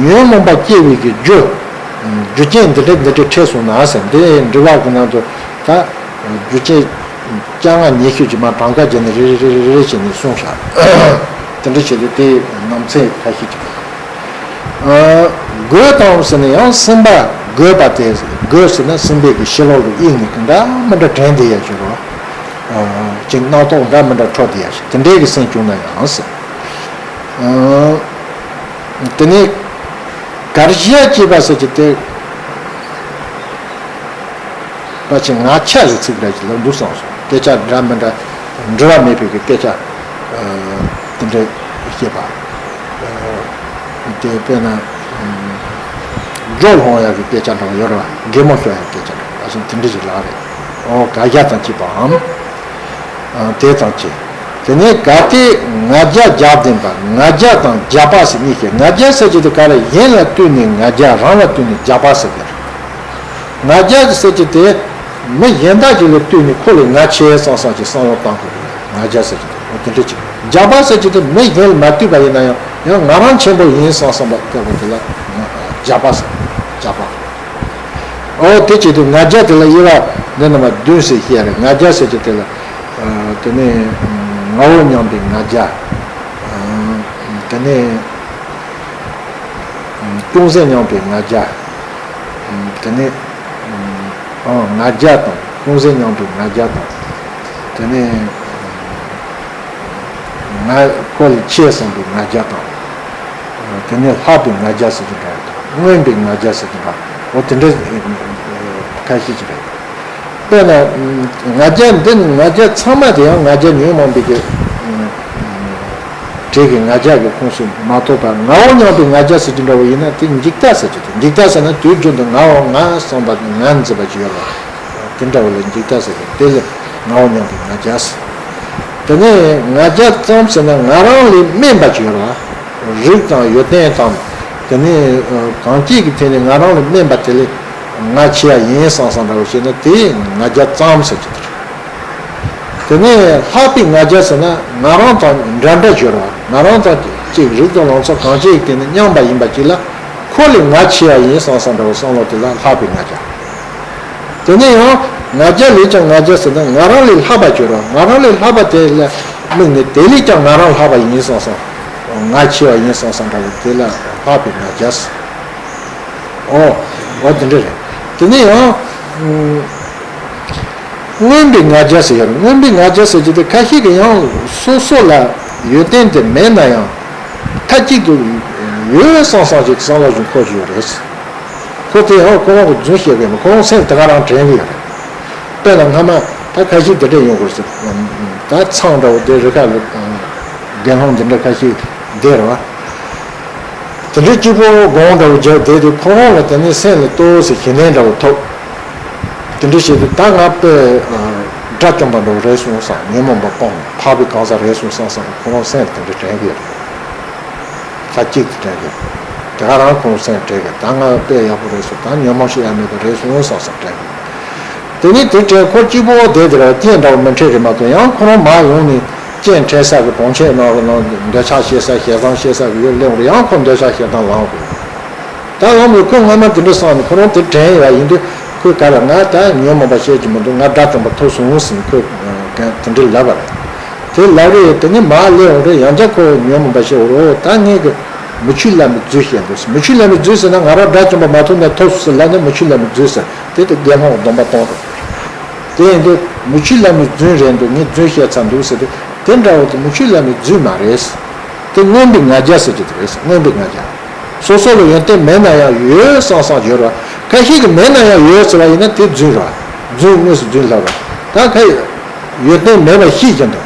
ཉོན་མོངས་པ་སྐྱེ་བའི་གི་རྒྱུ། རྒྱུ་རྐྱེན་འདི་འདྲ་འདི་འདྲ་འཕྲད་སོང་ན་ཟེར། འདི་འདྲི་བ་གི་ནང་དུ་ད་རྒྱུ་རྐྱེན་བཅོ་ལྔ་ཉི་ཤུ་ཅིག་མར་གྲངས་ཀ་བརྒྱབ་ནས་རེ་རེ་རེ་རེ་བྱས་ནས་གསུངས་བཞག་དེ་འདྲ་བྱས་ཏེ་དེའི་ནང་ཚན་ཁ་ཤས་ཅིག་རྒོད་དང་ཟེར་ན་ཡང་སེམས་པ་རྒོད་པ་དེ། རྒོད་ཟེར་ན་སེམས་པའི་གི་ཕྱི་ལོགས་ལ་དབྱིངས་ནས་གི་འདྲ་མི་འདྲ་དྲན་བསྡད་ཡ་ཞིག་རེད། ཅིག་རྣམ་རྟོག་འདྲ་མི་འདྲ་འཕྲོ་བསྡད་ཡ་ཞིག་དེ་འདྲའི་གི་སེམས་བྱུང་ན་ཡང་ཟེར། དེ་ནས་གར་བཞག་ཅེས་པ་ཟེར་གྱི་དེ། ཕལ་ཆེར་ང་རྒྱལ་གྱི་ཚིག་འདྲ་ཞིག་ལབ་འདུག་བསམ་སོང་། སྐད་ཆ་འདྲ་མི་འདྲ་འབྲེལ་བ་མེད་པའི་གི་སྐད་ཆ་དེ་འདྲ་བཤད་པ། དེ་དཔེར་ན་སྒྲོ་སློང་ཡག་གི་སྐད་ཆ་འདྲ་བ་ཡོད་རེད་བ། གད་མོ་ཤོར་ཡག་གི་སྐད་ཆ་འདྲ་བ་ཞིག་དེ་འདྲ་ཞིག་ལབ་རེད། འོ་གར་བཞག་དང་བཅས་པའམ། དེ་དང་བཅས། དེ་ནས་གལ་ཏེ་ང་རྒྱལ་རྒྱགས་ལྡན་པ། ང་རྒྱལ་དང་རྒྱགས་པ་ཟེར་གཉིས་བཤད། ང་རྒྱལ་ཟེར་གྱི་དེ་ག་རེ། གཞན་ལ་ལྟོས་ནས་ང་རྒྱལ། རང་ལ་ལྟོས་ནས་རྒྱགས་པ་ཟེར་གྱི་རེད། ང་རྒྱལ་ཟེར་གྱི་དེ་མི་གཞན་དག་ཅིག་ལ་ལྟོས་ནས་ཁོ་ལས་ང་ཆེ་བསམ་བསམ་གྱི་བསམ་བློ་བཏང་དགོས་རེད། ང་རྒྱལ་ཟེར་གྱི་དེ་འོ་དེ་འདྲ་ཅིག་རྒྱགས་པ་ཟེར་གྱི་དེ་མི་གཞན་ལ་མ་ལྟོས་པ་ཡིན་ན་ཡང་ཡང་ང་རང་ཆེན་པོ་ཡིན་བསམ་བསམ་པ་བསྐྱལ་བ་དེ་ལ་རྒྱགས་པ་ཟེར། རྒྱགས་པ། འོ་དེ་བྱེད་དུས་ང་རྒྱལ་དེ་ལ་དབྱེ་བ་འདི་རྣམ་པ་བདུན་ཟེར་བཤད་རེད། ང་རྒྱལ་ཟེར་གྱི་དེ་ལ། དེ་ནས་ངའོ་སྙམ་པའི་ང་རྒྱལ། དེ་ནས་ཅུང་ཟད་སྙམ་པའི་ང་རྒྱལ། དེ་ནས་ང་རྒྱལ་དང་ཅུང་ཟད་སྙམ་པའི་ང་རྒྱལ་དང་། དེ་ནས་ང་ཁོ་ལས་ཆེ་བསམ་པའི་ང་རྒྱལ་དང་། དེ་ནས་ལྷག་པའི་ང་རྒྱལ་ཟེར་གྱི་འདྲ་བ་དང་མངོན་པའི་ང་རྒྱལ་ཟེར་གྱི་འདྲ་བ། འོ་དེ་འདྲ་ཁ་ཤས་ཅིག་རེད། དཔེར་ན། ང་རྒྱལ་འདི་ནི་ང་རྒྱལ་ཚང་མ་དེ་ཡང་ང་རྒྱལ་ཉོན་མོངས་པའི་གི་གྲས་ཀྱི་ང་རྒྱལ་གྱི་ཁོངས་སུ་མ་གཏོགས་པ་ངའོ་སྙམ་པའི་ང་རྒྱལ་ཟེར་གྱི་འདྲ་བོ་ཡིན་ན་དེ་འཇིག་ལྟ་ཟེར་གྱི་འདུག་འཇིག་ལྟ་ཟེར་ན་དུས་རྒྱུན་དུ་ངའོ་ང་བསམ་པ་ང་འཛིན་པ་ཅིག་ཡོད་རེད་བ། དེ་འདྲ་བོ་ལ་འཇིག་ལྟ་ཟེར་གྱི་དེ་ལས་ངའོ་སྙམ་པའི་ང་རྒྱལ་ཟེར། དེ་ནས་ང་རྒྱལ་ཙམ་ཟེར་ན་ང་རང་ལས་དམན་པ་ཅིག་ཡོད་རེད་བ། རིགས་དང་ཡོན་ཏན་དང་ དེ་ནས་གང་སྐྱེས་ཀྱི་ཐད་ནས་ང་རང་ལས་དམན་པ་དེ་ལས་ང་ཆེ་བ་ཡིན་བསམ་བསམ་འདྲ་བོ་བྱས་ན་དེ་ང་རྒྱལ་ཙམ་ཟེར་གྱི་འདུག་དེ་ནས་ལྷག་པའི་ང་རྒྱལ་ཟེར་ན་ང་རང་དང་འདྲ་འདྲ་སྦྱོར་བ། ང་རང་དང་གཅིག་རིགས་དང་ལང་ཚོ་གང་སྐྱེས་ཀྱི་སྟེང་ནས་མཉམ་པ་ཡིན་པ་གཅིག་ལ་ཁོ་ལས་ང་ཆེ་བ་ཡིན་བསམ་བསམ་འདྲ་བོ་བསམ་བློ་དེ་ལ་ལྷག་པའི་ང་རྒྱལ། དེ་ནས་ཡང་ང་རྒྱལ་ལས་ཀྱང་ང་རྒྱལ་ཟེར་ན་ང་རང་ལས་ལྷག་པ་སྦྱོར་བ། ང་རང་ལས་ལྷག་པ་དེ་ལ་དམིགས་ནས་དེ་ལས་ཀྱང་ང་རང་ལྷག་པ་ཡིན་བསམ་བསམ། ང་ཆེ་བ་ཡིན་བསམ་བསམ་འདྲ་བོ་དེ་ལ་ལྷག་པའི་ང་རྒྱལ་ཟེར། ཨོ། ཨོ་དེ་འདྲ་རེད། དེ་ནས་ཡང་། མངོན་པའི་ང་རྒྱལ་ཟེར་ཡོད་རེད། མངོན་པའི་ང་རྒྱལ་ཟེར་གྱི་དེ་ཁ་ཤས་ཀྱིས་ཡང་སོ་སོ་ལ་ཡོན་ཏན་དེ་མེད་ན་ཡང་མཐའ་གཅིག་ཏུ་ཡོད་བསམ་བསམ་ཞིག་བསམ་བློ་ཞིག་འཁོར་གྱི་ཡོད་རེད། ཁོ་དེ་ཡང་ཁོ་རང་གི་རྫུན་བཤད་པས་མ། ཁོ་རང་སེམས་དེ་ག་རང་དྲན་གྱི་ཡོད་རེད། དཔེར་ན་སྔ་མ་ད་ཁ་ཤས་དེ་འདྲ་ཡོང་དགོས་ཟེར། ད་ཚང་འདྲ་བོ་དེ་རི་ཁ་ལ་རྒན་ལྷུང་འདི་འདྲ་ཁ་ཤས་བསྡད་རེད་བ། དེ་འདྲའི་སྐྱིད་པོ་དགོང་འདྲ་བོ་རྒྱབ་བསྡད་དུས་ཁོ་རང་ལ་དེ་ནས་སེམས་ལ་ལྟོས་ཟེར་ཞི་གནས་འདྲ་བོ་ཐོབ། དེ་འདྲ་བྱས་དུས་ད་ང་དཔེ་དགྲ་བཅོམ་པ་འདྲ་བོ་རེད་སོང་བསམ། ཉོན་མོངས་པ་སྤངས་འཕགས་པའི་གང་ཟག་རེད་སོང་བསམ་བསམ་ཁོ་རང་སེམས་ལ་དེ་འདྲ་དྲན་གྱི་ཡོད་རེད། ས་གཅིག་ཏུ་དྲན་གྱི་ཡོད། དེ་ག་རང་ཁོ་རང་སེམས་དྲན་གྱི་ཡོད། ད་ང་དཔེ་ཡག་པོ་རེད་སོང་། ད་ཉོན་མོངས་ཤིག་ཡ་མེད་པ་རེད་སོང་བསམ་བསམ་དྲན་གྱི་ཡོད། དེ་ནས་དེ་དྲན་ཁོ་སྐྱིད་པོ་བསྡད་དེ་ར་རྐྱེན་འདྲ་བོ་མི་འཕྲད་རེད་མ་གཏོགས་ཡང་ཁོ་རང་མར་ཡོང་ནས་སྤྱན་འཕྲད་ས་གི་གྲོང་ཁྱེར་ནང་ལ་ནང་འདོད་ཆགས་སྐྱེ་ས་ཞེ་སྡང་སྐྱེ་ས་གི་ཡོད་སླེབས་རེད། ཡང་ཁོ་འདོད་ཆགས་ཞེ་སྡང་ལངས་དགོས། ད་ལངས་པའི་ཁོ་སྔ་མ་དེ་འདྲ་བསམ་ནས་ཁོ་རང་དེ་དྲན་ཡོད་ཡིན་དུས་ཁོས་ག་ལ་ང་ད་ཉོན་མོངས་པ་བཤད་ཀྱི་མི་འདུག་ང་དགྲ་བཅོམ་པ་ཐོབ་སོང་ཟིན་ཁོས་དེ་འདྲ་ལབ་པ་རེད། དེ་ལབ་རེད། དེ་ནས་མར་སླེབས་འོང་རེད། ཡང་བསྐྱར་ཁོ་ཉོན་མོངས་པ་བཤད་འོ་རོ། ད་ངས་གི་མི་ཆོས་བླ་མའི་རྫུན་བཤད་འདུག་མི་ཆོས་བླ་མའི་རྫུན་ཟེར་ན་ང་རང་དགྲ་བཅོམ་པ་མ་ཐོབ་ན་ཐོབ་སོང་ཟེར་ལབ་ན་མི་ཆོས་བླ་མའི་རྫུན་ཟེར། དེ་དེ་དགེ་སློང་གི་སྡོམ་པ་གཏོང་རོགས། དེ་ཡིན་དུས་མི་ཆོས་བླ་མའི་རྫུན་རེད་འདུག་ངས་རྫུན་བཤད་ཚར་འདུག་ཟེར་དུས་དེ་འདྲ་བོ་དེ་མི་ཆོས་བླ་མའི་རྫུན་མ་རེད། དེ་མངོན་པའི་ང་རྒྱལ་ཟེར་གྱི་དེ་རེད། མངོན་པའི་ང་རྒྱལ། སོ་སོ་ལ་ཡོན་ཏན་མེད་ན་ཡང་ཡོད་བསམ་བསམ་སྦྱོར་བ། ཁ་ཤས་ཀྱིས་མེད་ན་ཡང་ཡོད་ཟེར་བ་ཡིན་ན་དེ་རྫུན་རེད། རྫུན་དངོས་སུ་རྫུན་ལབ་རེད། ད་ཁ་ཡོད་ཡོན་ཏན་མེད་པ་ཤེས་ཀྱི་འདུག་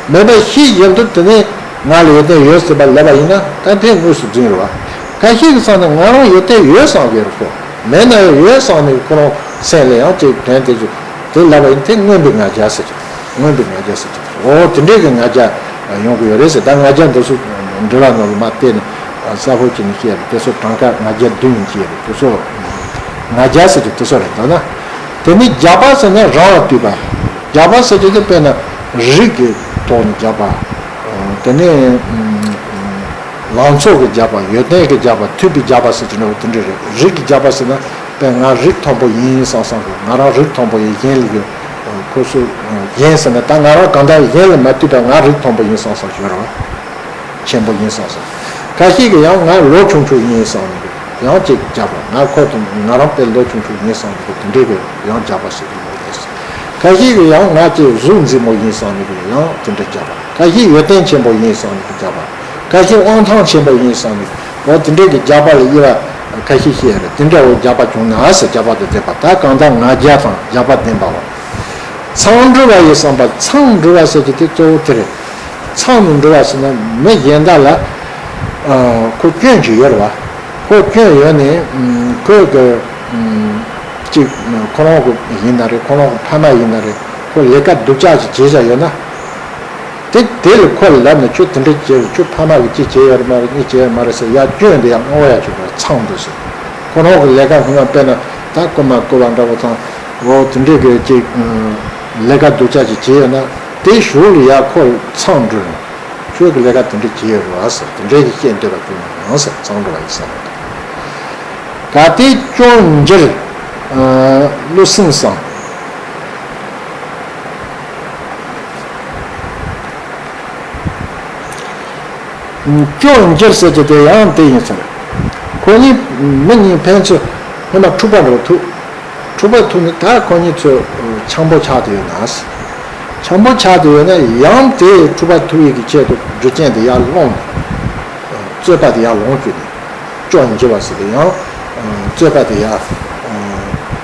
མེད་པ་ཤེས་ཀྱི་འདུག་དེ་ནས་ང་ལ་ཡོན་ཏན་ཡོད་ཟེར་བ་ལབ་པ་ཡིན་ན་ད་དེ་དངོས་སུ་རྫུན་རེད་བ། ཁ་ཤས་ཀྱིས་བསམ་ན་ང་རང་ཡོན་ཏན་ཡོད་བསམ་གྱི་རེད། ཁོ་མེད་ན་ཡང་ཡོད་བསམ་ནས་ཁོ་རང་སེམས་ལ་ཡང་ཅིག་དྲན་དེ་ཚོ་དེ་ལབ་པ་ཡིན་དེ་མངོན་པའི་ང་རྒྱལ་ཟེར་གྱི། མངོན་པའི་ང་རྒྱལ་ཟེར་གྱི། འོ་དེ་འདྲའི་གི་ང་རྒྱལ་ཡོང་གི་ཡོད་རེད་ཟེར། ད་ང་རྒྱལ་འདི་ཚོ་འགྲེལ་བ་ནང་ལ་མ་བལྟས་ནས་གསལ་པོ་བྱས་ནས་བཤད་རེད། དེ་ཚོ་གྲངས་ཀ་ང་རྒྱལ་བདུན་ཡིན་གྱི་རེད། དེ་ཚོ་ང་རྒྱལ་ཟེར་གྱི་དེ་ཚོ་རེད། ད་ན་དེ་ནི་རྒྱགས་པ་ཟེར་ན་རང་ལ་ལྟོས་པ། རྒྱགས་པ་ཟེར་གྱི་དེ་དཔེར་ན་རིགས་ཀྱི་ཐོག་ནས་རྒྱགས་པ། དེ་ནས་ལང་ཚོ་གི་རྒྱགས་པ། ཡོན་ཏན་གྱི་རྒྱགས་པ། ཐོས་པའི་རྒྱགས་པ་ཟེར་གྱི་འདྲ་བོ་དེ་འདྲ་རེད། རིགས་ཀྱི་རྒྱགས་པ་ཟེར་ན་དཔེར་ང་རིགས་མཐོན་པོ་ཡིན་བསམ་བསམ་གི། ང་རང་རིགས་མཐོན་པོ་ཡིན། གཞན་ལ་གི་ཁོ་ཚོ་གཞན་ཟེར་ན་ད་ང་རང་གང་ལྟར་གཞན་ལ་མ་ལྟོས་པར་ང་རིགས་མཐོན་པོ་ཡིན་བསམ་བསམ་ཞོར་ར་ཆེན་པོ་ཡིན་བསམ་བསམ། ཁ་ཤས་ཀྱིས་ཡང་ང་ལོ་ཆུང་ཆུང་ཡིན་བསམ་ནས་ཡང་ཅིག་རྒྱགས་པ། ང་ཁོ་དང་ང་རང་དཔེ་ལོ་ཆུང་ཆུང་ཡིན་བསམ་ནས་དེ་འདྲའི་གི་ཡང་རྒྱགས་པ་ཞིག་ཡོད་རེད། ཁ་ཤས་ཀྱིས་ཡང་ང་ཅིག་གཟུགས་མཛེས་མོ་ཡིན་བསམ་ནས་ཡང་དེ་འདྲ་རྒྱགས་པ། ཁ་ཤས་ཡོན་ཏན་ཆེན་པོ་ཡིན་བསམ་ནས་རྒྱགས་པ། ཁ་ཤས་དབང་ཐང་ཆེན་པོ་ཡིན་བསམ་ནས། འོ་དེ་འདྲའི་གི་རྒྱགས་པ་ལ་དབྱེ་བ་ཁ་ཤས་བཤད་རེད། དེ་འདྲ་བོ་རྒྱགས་པ་བྱུང་ན་ཟེར། རྒྱགས་པ་དེ་བསྡད་པ། ད་གང་ལྟར་ང་རྒྱལ་དང་རྒྱགས་པ་ལྡན་པའོ། མཚང་འབྲུ་བ་ཡི་བསམ་པ། མཚང་འབྲུ་བ་ཟེར་གྱི་དེ་གཙོ་བོ་དེ་རེད། མཚང་ནི་འབྲུ་བ་ཟེར་ན་མི་གཞན་དག་ལ་ཨ་ཁོ་སྐྱོན་ཅིག་ཡོད་རེད་བ། ཁོ་སྐྱོན་ཡོད་ནས་ཁོས་གི་ཅིག་ཁོ་རང་གི་ཡིན་ན་རེད། ཁོ་རང་གི་ཕ་མ་ཡིན་ན་རེད། ཁོ་ལས་ཀ་སྡུག་ཅག་ཅིག་བྱེད་བཞག་ཡོད་ན། དེ་དེ་ལ་ཁོ་ལ་ལབ་ནས་ཁྱོད་དེ་འདྲ་བྱས། ཁྱོད་ཕ་མ་གིས་ཅི་བྱས་ཡོད་རེད་མ་རེད། གཉིས་བྱས་ཡོད་མ་རེད་ཟེར་ཡར་སྐྱོན་དེ་ཡར་སྔོག་ཡ་བྱུང་བ་མཚང་འདུག་ཟེར། ཁོ་རང་གི་ལས་ཀ་སྔོན་མ་དཔེར་ན་ད་རྐུ་མ་རྐུ་བ་འདྲ་བོ་དང་འོ་དེ་འདྲའི་གི་ཅིག་ལས་ཀ་སྡུག་ཅག་ཅིག་བྱས་ཡོད་ན་དེ་གཞུག་ལ་ཡར་ཁོ་ལ་མཚང་འབྲུ་རེད། ཁྱོད་ཀྱི་ལས་ཀ་དེ་འདྲ་བྱས་ཡོད་རེད་བ་ཟེར། དེ་འདྲའི་གི་བཤད་འདོད་པ་བྱུང་ན་ཡང་ཟེར། མཚང་འབྲུ་བ་ཡི་བསམ་པ་དང་། གལ་ཏེ་སྐྱོན་འགྱུར་བློ་སེང་སང་། སྐྱོན་འགྱུར་ཟེར་གྱི་དེ་ཡང་དེ་ཡིན་ཟེར། ཁོ་གཉིས་མི་གཉིས་ཕན་ཚུན་སྔོན་མ་འཁྲུག་པ་འགྲོ་ཐུབ། འཁྲུག་པ་ཐུབ་ནས་ད་ཁོ་གཉིས་ཚོ་འཆམ་པོ་ཆགས་བསྡད་ཡོད་ན། འཆམ་པོ་ཆགས་བསྡད་ཡོད་ན་ཡང་དེ་འཁྲུག་པ་ཐུབ་ཡས་ཀྱི་ཆེད་དུ་རྒྱུ་རྐྱེན་དེ་ཡར་སློང་ནས། རྩོད་པ་དེ་ཡར་ལོངས་སྤྱོད་ནས། སྐྱོན་འགྱུར་བ་ཟེར་ཏེ་ཡང་། རྩོད་པ་དེ་ཡར།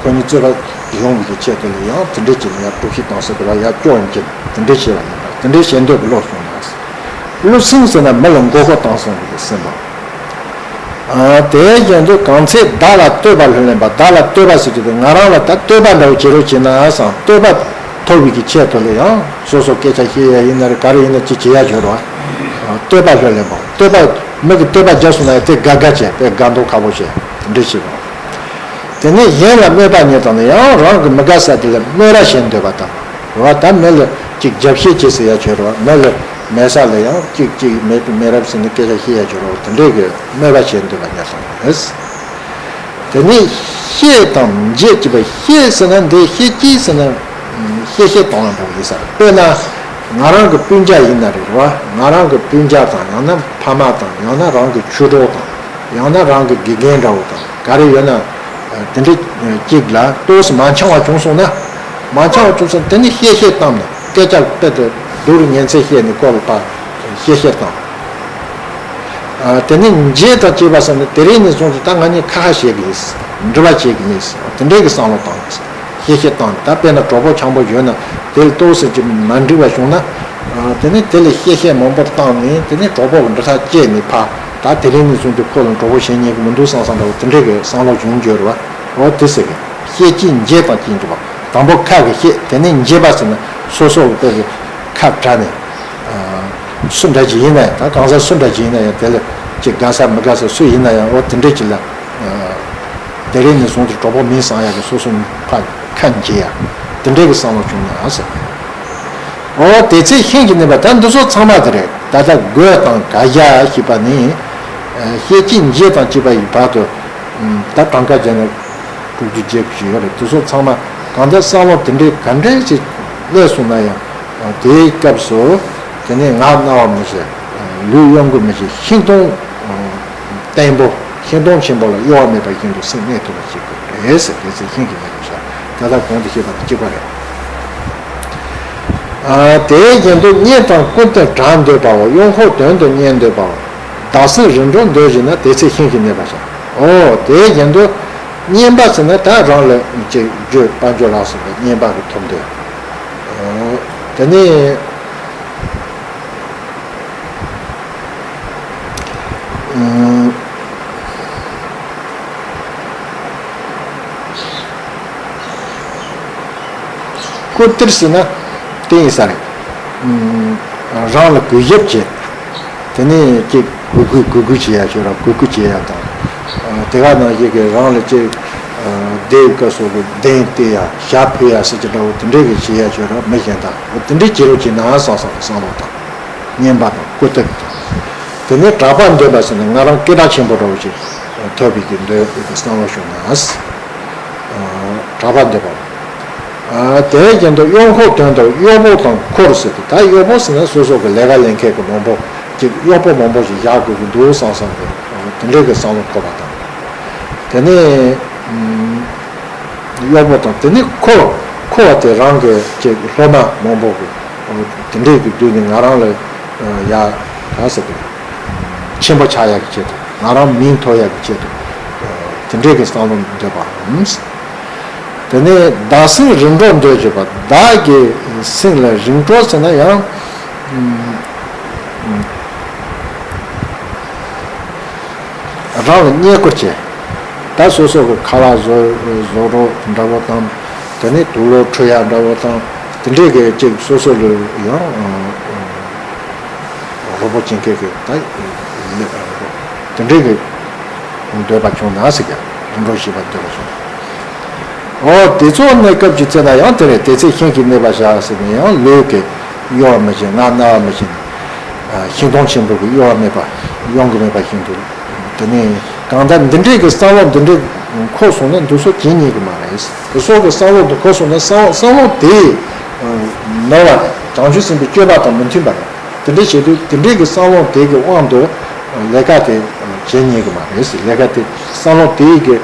ཁོ་གཉིས་རྩོད་པ་ཡོང་བའི་ཆེད་དུ་ལ་ཡང་དེ་འདྲས་ཀྱི་ཡར་གཏོར་བཤིག་བཏང་ཟེར་དུས་ལ་ཡར་སྐྱོན་འགྱུར་དེ་འདྲས་བྱས་པ་ཡིན་པ། དེ་འདྲས་བྱེད་འདོད་ཀྱི་བློ་བྱུང་ན། བློ་སེང་ཟེར་ན་མི་ལ་མགོ་སྐོར་བཏང་སོང་བའི་སེམས་པ། དེ་བཞིན་དུ་གང་ཚེ་བདག་ལ་བསྟོད་པ་ལྷུར་ལེན་པ། བདག་ལ་བསྟོད་པ་ཟེར་གྱི་དེ་ང་རང་ལ་ད་བསྟོད་པ་འདྲ་བོ་བྱེད་རོགས་བྱེད་ན་བསམ། བསྟོད་པ་ཐོབ་པའི་གི་ཆེད་དུ་ལ་ཡང་སོ་སོ་སྐད་ཆ་བཤད་ཡ་ཡིན་ན་རེད། ག་རེ་ཡིན་ན་ཅི་བྱེད་ཡ་ཡོད་རེད་བ། བསྟོད་པ་ལྷུར་ལེན་པ། བསྟོད་པ། མི་གི་བསྟོད་པ་རྒྱབ་སོང་ན་ཡང་དེ་དགའ་དགའ་བྱས་པས་དགའ་མདོག་ཁ་པོ་བྱས་འདྲི་བྱེད་པ། དེ་ནས་གཞན་ལ་སྨོད་པ་ཉེར་བཏང་ནས་ཡང་རང་གི་མི་དགའ་ས་དེ་ལ་སྨོད་ར་བྱེད་འདོད་པ་དང་། རེད་བ། ད་མི་ལ་ཅིག་རྒྱབ་བཤད་བྱེད་ཟེར་ཡ་བྱོས་རེད་བ། མི་ལ་མེད་ས་ལ་ཡང་ཅིག་ཅིག་མེད་མེད་རབས་ཟེར་ནས་སྐད་ཆ་བཤད་ཡ་བྱོས་རེད་བ། དེ་འདྲས་ཀྱི་སྨོད་པ་བྱེད་འདོད་པ་ཉེར་བཏང་ནས། དེ་ནས་བཤད་དང་འབྱེད་ཅེས་པ། བཤད་ཟེར་ན་འདི་བཤད་ཅེས་ཟེར་ན་བཤད་བཤད་གཏོང་བ་འདྲ་བོ་ཡིན་ས་རེད། དཔེར་ན་ང་རང་གི་སྤུན་ཀྱག་ཡིན་ན་རེད་བ། ང་རང་གི་སྤུན་ཀྱག་དང་ཡང་ན་ཕ་མ་དང་ཡང་ན་རང་གི་ཆོས་གྲོགས་དང་ཡང་ན་རང་གི་དགེ་རྒན་འདྲ་བོ་དང་ག་རེ་ཡོད་ན་དེ་འདྲ་ཅིག་ལ་ཏོག་ཙམ་མ་འཆམ་པ་བྱུང་སོང་ན། མ་འཆམ་པ་བྱུང་སོང་དེ་ནི་བཤད་བཤད་བཏང་ནས་སྐད་ཆ་དཔེ་དེ་སྡུག་རུ་ཉན་ཚད་བཤད་ནས་ཁོ་ལ་ཕར་བཤད་བཤད་བཏང་། ཨ། དེ་ནས་འབྱེད་དང་བཅས་པ་ཟེར་ནས་དེ་རིང་ནས་བཟུང་སྟེ་ད་ང་གཉིས་ཁ་ཁ་བཤད་ཀྱི་ཡིན། འབྲེལ་བ་བྱེད་ཀྱི་མེད། དེ་འདྲའི་གི་བསམ་བློ་བཏང་། བཤད་བཤད་བཏང་། ད་དཔེར་ན་གྲོགས་པོ་འཆམ་པོ་ཡོད་ན་དེ་ལ་ཏོག་ཙམ་ཅིག་མ་འགྲིག་པ་བྱུང་ན། ཨ། དེ་ནས་དེ་ལ་བཤད་བཤད་མང་པོ་བཏང་ནས་དེ་ནས་གྲོགས་པོ་གི་འདྲ་ཐག་བཅད་ནས་ཕར་ད་དེ་རིང་ནས་བཟུང་སྟེ་ཁོ་ལ་གྲོགས་པོ་བྱེད་ཉན་གི་མི་འདུག་བསམ་བསམ་འདྲ་བོ་དེ་འདྲའི་གི་བསམ་བློ་བྱུང་འགྱུར་བ། འོ་དེ་ཟེར་གི། བཤད་ཅེས་འབྱེད་དང་བཅས་པ། དང་པོ་ཁ་གི་བཤད། དེ་ནས་འབྱེད་པ་ཟེར་ན་སོ་སོ་གི་དཔེ་གི་ཁ་བྲལ་ནས། སུ་འདྲ་ཅིག་ཡིན་ན་ཡང་། ད་གང་ཟག་སུ་འདྲ་ཅིག་ཡིན་ན་ཡང་། དེ་ལ་ཅིག་དགའ་ས་མི་དགའ་ས་སུ་ཡིན་ན་ཡང་། འོ་དེ་འདྲ་ཅིག་ལ་དེ་རིང་ནས་བཟུང་སྟེ་གྲོགས་པོ་མིན་བསམ་ཡག་གི་སོ་སོ་ཕར་ཁ་འབྱེད་ཡ། དེ་འདྲའི་གི་བསམ་བློ་བྱུང་ན་ཟེར། འོ་དེ་ཚེ་ཤིང་གི་གནས་པ། ད་འདི་ཚོ་ཚང་མ་དེ་རེད། ད་ལྟ་དགོད་དང་དགའ་བཞག་ཞེས་པ་ནི། བཤད་ཅེས་འབྱེད་དང་བཅས་པ་ཡི་བར་དུ། ད་གྲངས་ཀ་བརྒྱབ་ན་དྲུག་ཅུ་བརྒྱད་ཅུ་ཡོད་རེད། དེ་ཚོ་ཚང་མ་གང་ལྟར་བསམ་བློ་དེ་འདྲའི་ག་འདྲས་ཅིག་སླེབས་སོང་ན་ཡང་། དེའི་སྐབས་སུ་དེ་ནས་ངག་རྣ་བ་མི་བྱེད། ལུས་གཡོ་འགུལ་མི་བྱེད། ཤིང་སྡོང་བརྟན་པོ། ཤིང་སྡོང་ཆེན་པོ་ལ་གཡོ་བ་མེད་པ་བཞིན་དུ་སེམས་གནས་ཐུབ་པ་ཞིག་དགོས་རེད་ཟེར། དེ་ཚེ་ཤིང་གི་གནས་པ་ཤར། ད་ལྟ་གོང་དུ་བཤད་པ་དང་གཅིག་པ་རེད། དེའི་རྒྱན་དུ་བརྙན་དང་སྐུར་དེར་གྲགས་འདོད་པའོ། གཡོ་འཁོར་དོན་དུ་གཉེར་འདོད་པའོ། བདག་སྲིད་རིམ་གྲོ་འདོད་བཞིན་ན། དེ་ཚེ་ཤིང་གི་གནས་པ་ཤར། འོ་དེའི་རྒྱན་དུ་བརྙན་པ་ཟེར་ན་ད་རང་ལ་ཅིག་རྒྱུ་དཔལ་འབྱོར་ལ་སོགས་པའི་བརྙན་པ་གི་ཐོབ་འདོད། དེ་ནས། སྐུར་དེར་ཟེར་ན་དེ་ཡིན་ས་རེད། རང་ལ་གུས་ཞབས་བྱེད། དེ་ནས་ཅིག་གུས་གུས་གུས་གུས་བྱེད་ཡ་ཞོར་ར་གུས་གུས་བྱེད་ཡ་དང་། དེ་ག་ནང་བཞིན་གྱི་རང་ལ་ཅིག་བསྡད་སྐབས་སུ་གདན་སྟེར་ཡ། ཞབས་ཕུལ་ཡ་ཟེར་གྱི་འདྲ་བོ་དེ་འདྲས་ཀྱི་བྱེད་ཡ་ཞོར་ར་མི་གཞན་དང་འོ་དེ་འདྲས་བྱེད་རོགས་བྱེད་ན་བསམ་བསམ་བསམ་བློ་དང་། བརྙན་པ་དང་སྐུར་དེར་དང་། དེ་ནས་གྲགས་པ་འདོད་པ་ཟེར་ན་ང་རང་སྐད་གྲགས་ཆེན་པོ་འདྲ་བོ་ཅིག་ཐོབ་པའི་གི་འདོད་པའི་གི་བསམ་བློ་བྱུང་ན། གྲགས་པ་འདོད་པ། དེའི་རྒྱན་དུ་གཡོ་འཁོར་དོན་དུ་གཡོག་པོ་དང་འཁོར་ཟེར་ཏེ། ད་གཡོག་པོ་ཟེར་ན་སོ་སོ་གི་ལས་ཀ་ལས་མཁན་གི་མང་པོ་ཅིག་གཡོག་པོ་མང་པོ་ཞིག་བཞག་དགོས་ཀྱི་འདུག་བསམ་བསམ་གི་དེ་འདྲའི་གི་བསམ་བློ་འཁོར་བ་དང་། དེ་ནས་གཡོག་པོ་དང་། དེ་ནས་འཁོར། འཁོར་བ་དེ་རང་གི་ཅིག་སློབ་མ་མང་པོ་གི་དེ་འདྲའི་གི་བསྡུས་ནས་ང་རང་ལ་ཡ་ག་ཟེར་དགོས། ཆེན་པོ་ཆགས་ཡག་གི་ཆེད་དུ། ང་རང་མིང་ཐོབ་ཡག་གི་ཆེད་དུ། དེ་འདྲའི་གི་བསམ་བློ་འདོད་པའམ། དེ་ནས་བདག་སྲིད་རིམ་གྲོ་འདོད་བྱེད་པ། བདག་གི་སྲིད་ལ་རིམ་གྲོ་ཟེར་ན་ཡང་། རང་ལ་བསྙེན་བཀུར་བྱེད། ད་སོ་སོ་གི་ཁ་ལག་བཟོ་བཟོ་རོགས་འདྲ་བོ་དང་། དེ་ནས་དུག་ལོག་འཁྲུ་ཡག་འདྲ་བོ་དང་། དེ་འདྲའི་གི་ཅིག་སོ་སོ་ལ་ཡང་རོགས་པ་བྱེད་མཁན་གི་ད་དེ་འདྲའི་གི་འདོད་པ་བྱུང་ན་ཟེར་གི། རིམ་གྲོ་ཞེས་པ་འདོད་པ་བྱུང་། འོ་དེ་ཚོ་གནས་སྐབས་ཀྱི་ཚེ་ན་ཡང་དེ་རེད། དེ་ཚེ་ཤིང་གི་གནས་པ་ཤར་ཟེར་ནས་ཡང་ལུས་ཀྱི་གཡོ་བ་མི་བྱེད། ངག་རྣ་བ་མི་བྱེད། ཤིང་སྡོང་ཆེན་པོ་གི་གཡོ་བ་མེད་པ། གཡོ་འགུལ་མེད་པ་ཤིང་དུ། དེ་ནས་གང་ལྟར་འདི་འདྲའི་གི་བསམ་བློ་འདི་འདྲའི་འཁོར་སོང་ན་འདི་ཚོ་བྱེད་ཉན་གི་མ་རེད། འདི་ཚོ་གི་བསམ་བློ་འདི་འཁོར་སོང་ན་བསམ་བསམ་བློ་དེ་ནོར་བ་རེད། བྱང་ཆུབ་སེམས་དཔའི་སྤྱོད་པ་དང་མི་མཐུན་པ་རེད། དེ་འདྲ་བྱེད་དུས་དེ་འདྲའི་གི་བསམ་བློ་དེ་གི་དབང་དུ་ལས་ཀ་དེ་བྱེད་ཉན་གི་མ་རེད། ལས་ཀ་དེ་བསམ་བློ་དེ་གི་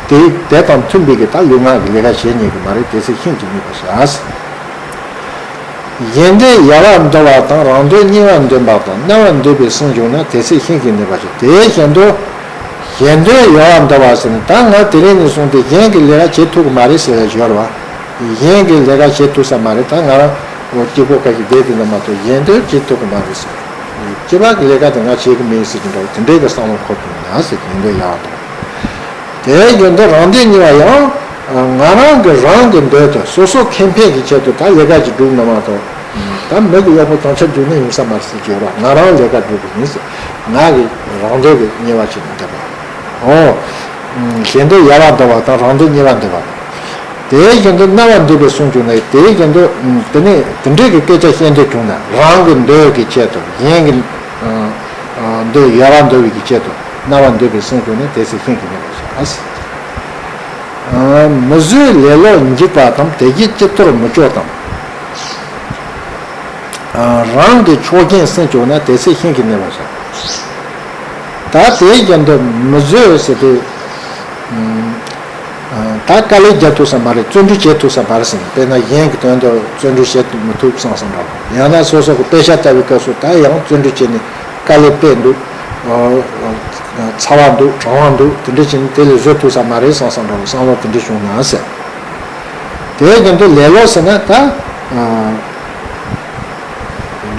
དེ་དེ་དང་མཐུན་པའི་གི་ད་ལུས་ངག་གི་ལས་ཀ་བྱེད་ཉན་གི་མ་རེད། དེ་ཚེ་ཤིང་གི་གནས་པ་ཤར། གཞན་དོན་ཡལ་བར་འདོར་བ་དང་རང་དོན་རྙེད་པར་འདོད་པ་དང་གནས་པར་འདོད་པའི་སེམས་བྱུང་ན་དེ་ཚེ་ཤིང་གི་གནས་པ་ཤར། དེའི་རྒྱན་དུ་གཞན་དོན་ཡལ་བར་འདོར་བ་ཟེར་ནས། ད་ང་དེ་རིང་ནས་བཟུང་སྟེ་གཞན་གྱི་ལས་ཀ་བྱེད་ཐུབ་ཀྱི་མ་རེད་ཟེར་བའི་སྦྱོར་བ། གཞན་གྱི་ལས་ཀ་བྱེད་ཐུབ་ས་མ་རེད། ད་ང་རང་འོ་གཅིག་པོ་ཁ་ཞིག་བསྡད་དེ་ན་མ་གཏོགས་གཞན་དོན་བྱེད་ཐུབ་ཀྱི་མ་རེད་ཟེར། སྤྱི་བ་གི་ལས་ཀ་དེ་ང་བྱེད་ཀྱི་མིན་ཟེར་གྱི་འདྲ་བོ་དེ་འདྲའི་གི་བསམ་བློ་འཁོར་ཐུབ་ན་ཟེར། གཞན་དོན་ཡལ་བར་འདོར། དེའི་རྒྱན་དུ་རང་དོན་རྙེད་པ་ཡང་། ང་རང་གི་རང་གི་འདོད་དུ་སོ་སོ་ཁེ་ཕན་གྱི་ཆེད་དུ་ད་ལས་ཀ་ཅིག་སྒྲུབ་ན་མ་གཏོགས། ད་མི་གི་གཡོག་པོ་དང་ཆ་འཇུག་ན་ཡོང་ས་མ་རེད་ཟེར་གྱི་ཡོད་ར། ང་རང་ལས་ཀ་སྒྲུབ་གི་ཡིན་ཟེར། ང་གི་རང་འདོད་ཀྱི་དམྱལ་བ་ཅིག་ནས་འདེབས་པ། ཨོ། གཞན་འདོད་ཡལ་བར་འདོད་པ་དང་རང་འདོད་དམྱལ་བར་འདོད་པ། དེའི་རྒྱུན་དུ་རྣ་བ་འདུས་པའི་གསུང་བྱུང་ན། དེའི་རྒྱུན་དུ་དེ་ནས་དེ་འདྲའི་གི་སྐད་ཆ་བཤད་འདོད་བྱུང་ན། རང་གི་འདོད་ཀྱི་ཆེད་དུ། གཞན་གྱི་འདོད་ཡལ་བར་འདོད་པའི་གི་ཆེད་དུ་རྣ་བ་འདུས་པའི་གསུང་བྱུང་ན། དེ་ཚེ་ཤིན་ཏུ་གནས་པར་བྱ། མི་བཟོད་ལེ་ལོ་འཇིགས་པ་དང་། དེ་བཞིན་སྤྱི་ལྟོར་མི་སྐྱོ་དང་། རང་གི་ཕྱོགས་ཞེན་སེམས་སྐྱོ་ན། དེ་ཚེ་ཤིན་ཏུ་གནས་པར་བྱ། ད་དེའི་རྒྱུན་དུ་མི་བཟོད་ཟེར་དུས། ད་དཀའ་ལས་རྒྱག་ཐུབ་ས་མ་རེད། བརྩོན་འགྲུས་བྱེད་ཐུབ་ས་མ་རེད་ཟེར་ནས། དཔེར་ན་གཞན་གྱི་དོན་དུ་བརྩོན་འགྲུས་བྱེད་མི་ཐུབ་བསམ་བསམ་འདྲ་བོ། ཡང་ན་སོ་སོ་གི་དཔེ་ཆ་ལྟ་བའི་སྐབས་སུ་ད་ཡང་བརྩོན་འགྲུས་བྱས་ནས་དཀའ་ལས་དཔེ་འདུག་ཚ་བ་འདུག་གྲང་བ་འདུག་དེ་འདྲ་བྱས་ནས་དེ་ལས་བཟོད་ཐུབ་ས་མ་རེད་བསམ་བསམ་འདྲ་བོ་བསམ་བློ་དེ་འདྲ་བྱུང་ན་ཟེར། དེའི་རྒྱུན་དུ་ལེ་ལོ་ཟེར་ན་ད།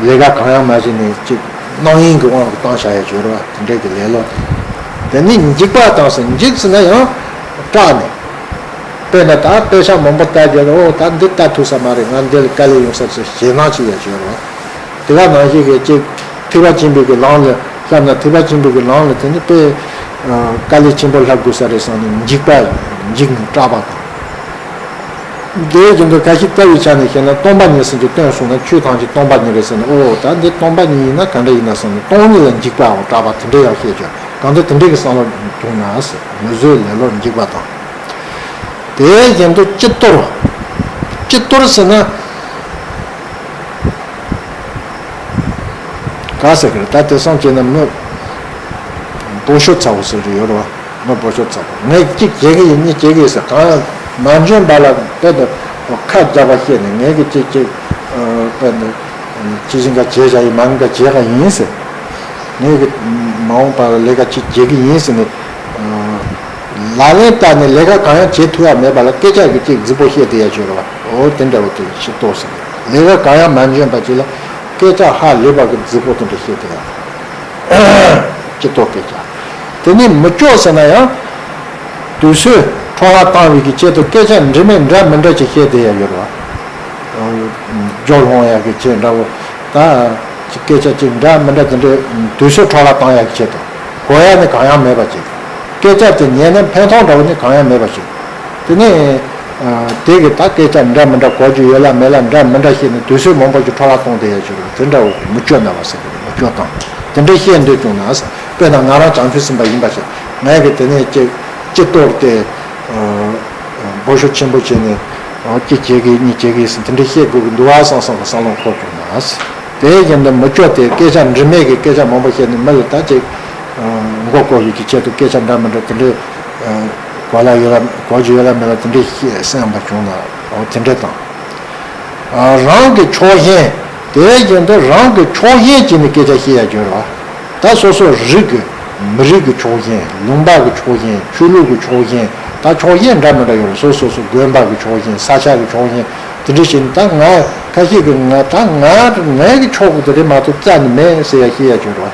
ལས་ཀ་གང་ཡང་མ་བྱས་ནས་ཅིག་རྣམ་གཡེང་གི་དབང་གིས་བཏང་བཞག་ཡ་ཅིག་ཡོད་རེད་བ། དེ་འདྲའི་གི་ལེ་ལོ་དེ། དེ་ནས་འཇིགས་པ་དང་ཟེར། འཇིགས་ཟེར་ན་ཡང་སྐྲག་ནས། དཔེར་ན་ད་དཔེ་ཆ་མང་པོ་ལྟ་རྒྱུ་རེད། ཨོ་ད་འདི་ལྟ་ཐུབ་ས་མ་རེད། ང་འདི་ལ་དཀའ་ལས་ཡོང་ས་ཟེར་ཞེད་སྣང་ཅིག་ཡ་ཅིག་ཡོད་རེད་བ། དེ་ག་ནང་བཞིན་གི་ཅིག་ཐེག་པ་ཆེན་པོའི་གི་ལམ་ལ་བསླབ་ན། ཐེག་པ་ཆེན་པོའི་གི་ལམ་ལ་དེ་ནི་དཔེ་དཀའ་ལས་ཆེན་པོ་བསླབ་དགོས་ས་རེད་བསམ་ནས་འཇིགས་པ། འཇིགས་ནས་སྐྲག་པ་དང་། དེའི་རྒྱུན་དུ་ཁ་ཞིག་ལྟ་བའི་ཆ་ནས་བཤད་ན། སྟོང་པ་ཉིད་ཟེར་གྱི་དོན་གསུངས་ན། ཆོས་ཐམས་ཅད་སྟོང་པ་ཉིད་རེད་ཟེར་ན། ཨོ་ད་འདི་སྟོང་པ་ཉིད་ཡིན་ན་ག་འདྲ་ཡིན་ན་བསམ་ནས་སྟོང་ཉིད་ལ་འཇིགས་པའམ་སྐྲག་པ་དེ་འདྲ་ཡང་བཤད་ཀྱང་། གང་ལྟར་དེ་འདྲའི་གི་བསམ་བློ་བྱུང་ན་ཟེར། མི་བཟོད་ལེ་ལོར་འཇིགས་པ་དང་། དེའི་རྒྱུན་དུ་སྤྱི་ལྟོར། སྤྱི་ལྟོར་ཟེར་ན། ག་ཟེར་གི་རེད། ད་དེང་སང་བྱས་ན་མི་སྦོ་ཤོག་ཚ་བོ་ཟེར་གྱི་ཡོད་རེད་བ། མི་སྦོ་ཤོག་ཚ་བོ། ངས་གཅིག་བྱེད་ཀྱི་ཡིན། གཉིས་བྱེད་ཀྱི་ཡིན་ཟེར། གང་ཡང་མ་འཇོན་པ་ལ་དཔེ་དེ་ཁ་རྒྱག་པ་བཤད་ནས། ངས་གི་གཅིག་གཅིག་དཔེ་དེ་ཅི་བཞིན་ག་བྱེད་བྱ་ཡིན། མ་འགའ་བྱེད་ག་ཡིན་ཟེར། ངས་གི་མ་འོངས་པ་ལ་ལས་ཀ་གཅིག་བྱེད་ཀྱི་ཡིན་ཟེར་ནས། ལག་ལེན་བསྟར་ནས་ལས་ཀ་གང་ཡང་བྱེད་ཐུབ་ཡ་མེད་པ་ལ་སྐད་ཆ་གི་གཅིག་རྫིག་པོ་བཤད་དེ་ཡ་ཅིག་ཡོད་རེད་བ། འོ་དེ་འདྲ་བོ་དེ་སྤྱི་ལྟོར་ཟེར། ལས་ཀ་གང་ཡང་མ་འཇོན་པ་ཅིག་ལ་སྐད་ཆ་ཧ་ལས་པ་གི་རྫིག་པོ་དེ་འདྲ་བཤད་དེ་ཡ། སྤྱི་ལྟོར་སྐད་ཆ། དེ་ནས་མི་སྐྱོ་ཟེར་ན་ཡང་། དུས་ཚོད་འཕྲོ་བརླག་བཏང་བའི་གི་ཆེད་དུ་སྐད་ཆ་འདྲ་མི་འདྲ་མི་འདྲ་ཅིག་བཤད་དེ་ཡ་ཡོད་རེད་བ། སྐྱོ་སློང་ཡ་གི་ཆེད་འདྲ་བོ། ད་སྐད་ཆ་ཅིག་འདྲ་མི་འདྲ་དེ་འདྲའི་དུས་ཚོད་འཕྲོ་བརླག་བཏང་ཡ་གི་ཆེད་དུ། གོ་ཡ་ནི་གང་ཡང་མེད་པ་ཅིག་སྐད་ཆ་དེ་ཉན་ན་ཕན་ཐོགས་འདྲ་བོ་ནི་གང་ཡང་མེད་པ་ཅིག་དེ་ནས་དེ་གི་ད་སྐད་ཆ་འདྲ་མི་འདྲ་གོ་རྒྱུ་ཡོད་ལ་མེད་ལ་འདྲ་མི་འདྲ་བཤད་ནས་དུས་ཚོད་མང་པོ་ཅིག་འཕྲོ་བརླག་གཏོང་དེ་ཡ་ཅིག་རེད། དེ་འདྲ་བོ་མི་སྐྱོ་ན་བ་ཟེར་གི་རེད། མི་སྐྱོ་དང་དེ་འདྲ་བཤད་འདོད་བྱུང་ན་ཟེར། དཔེར་ན་ང་རང་བྱང་ཆུབ་སེམས་དཔའ་ཡིན་པ་ཞིག་ངས་གི་དེ་ནས་ཅིག་ཅི་གཏོར་ཏེ། སྦོ་ཤོག་ཆེན་པོ་བྱས་ནས། ཨོ་གཅིག་བྱེད་ཀྱི་གཉིས་བྱེད་ཀྱི་ཟེར་དེ་འདྲ་བཤད་དགོས་ཀྱི་འདུག་ཨ་བསམ་བསམ་གི་བསམ་བློ་འཁོར་བྱུང་ན། དེའི་རྒྱུན་དུ་མི་སྐྱོ་སྟེ། སྐད་ཆ་འདྲི་མེད་ཀྱི་སྐད་ཆ་མང་པོ་བཤད་ནས་མི་ལ་ད་ཅིག་མགོ་སྐོར་ཡོད་ཀྱི་ཆེད་དུ་སྐད་ཆ་འདྲ་མི་འདྲ་དེ་འདྲའི་གོ་ལ་ཡོད་ལ་གོ་རྒྱུ་ཡོད་ལ་མེད་ལ་དེ་འདྲའི་བཤད་སེམས་པ་བྱུང་ན། ཨོ་དེ་འདྲ་དང་། རང་གི་ཕྱོགས་ཞེན། དེའི་རྒྱུན་དུ་རང་གི་ཕྱོགས་ཞེན་བྱས་ནས་སྐད་ཆ་བཤད་ཡ་འགྱུར་བ། ད་སོ་སོ་རིགས་ཀྱི་མི་རིགས་ཀྱི་ཕྱོགས་ཞེན། ལུང་པ་གི་ཕྱོགས་ཞེན། ཆོས་ལུགས་ཀྱི་ཕྱོགས་ཞེན། ད་ཕྱོགས་ཞེན་འདྲ་མི་འདྲ་ཡོད་རེད། སོ་སོ་སོ་དགོན་པ་གི་ཕྱོགས་ཞེན། ས་ཆ་གི་ཕྱོགས་ཞེན། དེ་འདྲ་བྱས་ནས་ད་ང་ཁ་ཤས་ཀྱིས་ང་ད་ང་ངའི་གི་ཕྱོགས་ཀྱི་དེ་རེད་མ་གཏོགས་རྩ་ནས་མེད་ཟེར་ཡ་བཤད་ཡ་ཅིག་ཡོད་རེད་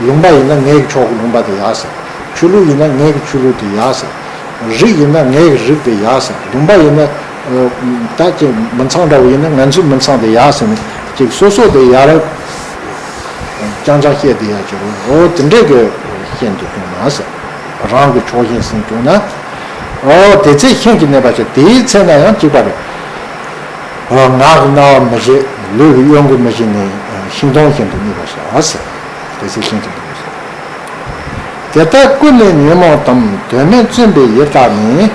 བ། ལུང་པ་ཡིན་ན་ངའི་གི་ཕྱོགས་ཀྱི་ལུང་པ་དེ་ཡག་ཟེར། ཆོས་ལུགས་ཡིན་ན་ངའི་གི་ཆོས་ལུགས་དེ་ཡག་ཟེར། རིགས་ཡིན་ན་ངའི་གི་རིགས་དེ་ཡག་ཟེར། ལུང་པ་ཡིན་ན་ད་ཅིག་མི་ཚང་འདྲ་བོ་ཡིན་ན་ང་ཚོའི་མི་ཚང་དེ་ཡག་ཟེར་ནས་ཅིག་སོ་སོ་དེ་ཡག་རབས་རྐྱང་རྐྱང་བཤད་དེ་ཡག་ཅིག་རེད། འོ་དེ་འདྲས་གི་ཤན་དུ་བྱུང་ན་ཟེར། རང་གི་ཕྱོགས་ཞེན་ཟིན་བྱུང་ན། འོ་དེ་ཚེ་ཤིན་ཏུ་གནས་པར་བྱ། དེའི་ཚེ་ན་ཡང་གཅིག་པ་རེད། ངག་གི་རྣ་བ་མི་བྱེད། ལུས་ཀྱི་གཡོ་འགུལ་མི་བྱེད་ནས་ཤིང་སྡོང་བཞིན་དུ་གནས་པར་བྱ་ཟེར། དེ་ཚེ་ཤིན་ཏུ་གནས་པར་བྱ། དེ་ལྟར་ཀུན་ནས་ཉོན་མོངས་དང་། དོན་མེད་བརྩོན་པའི་ཡིད་དག་ནི།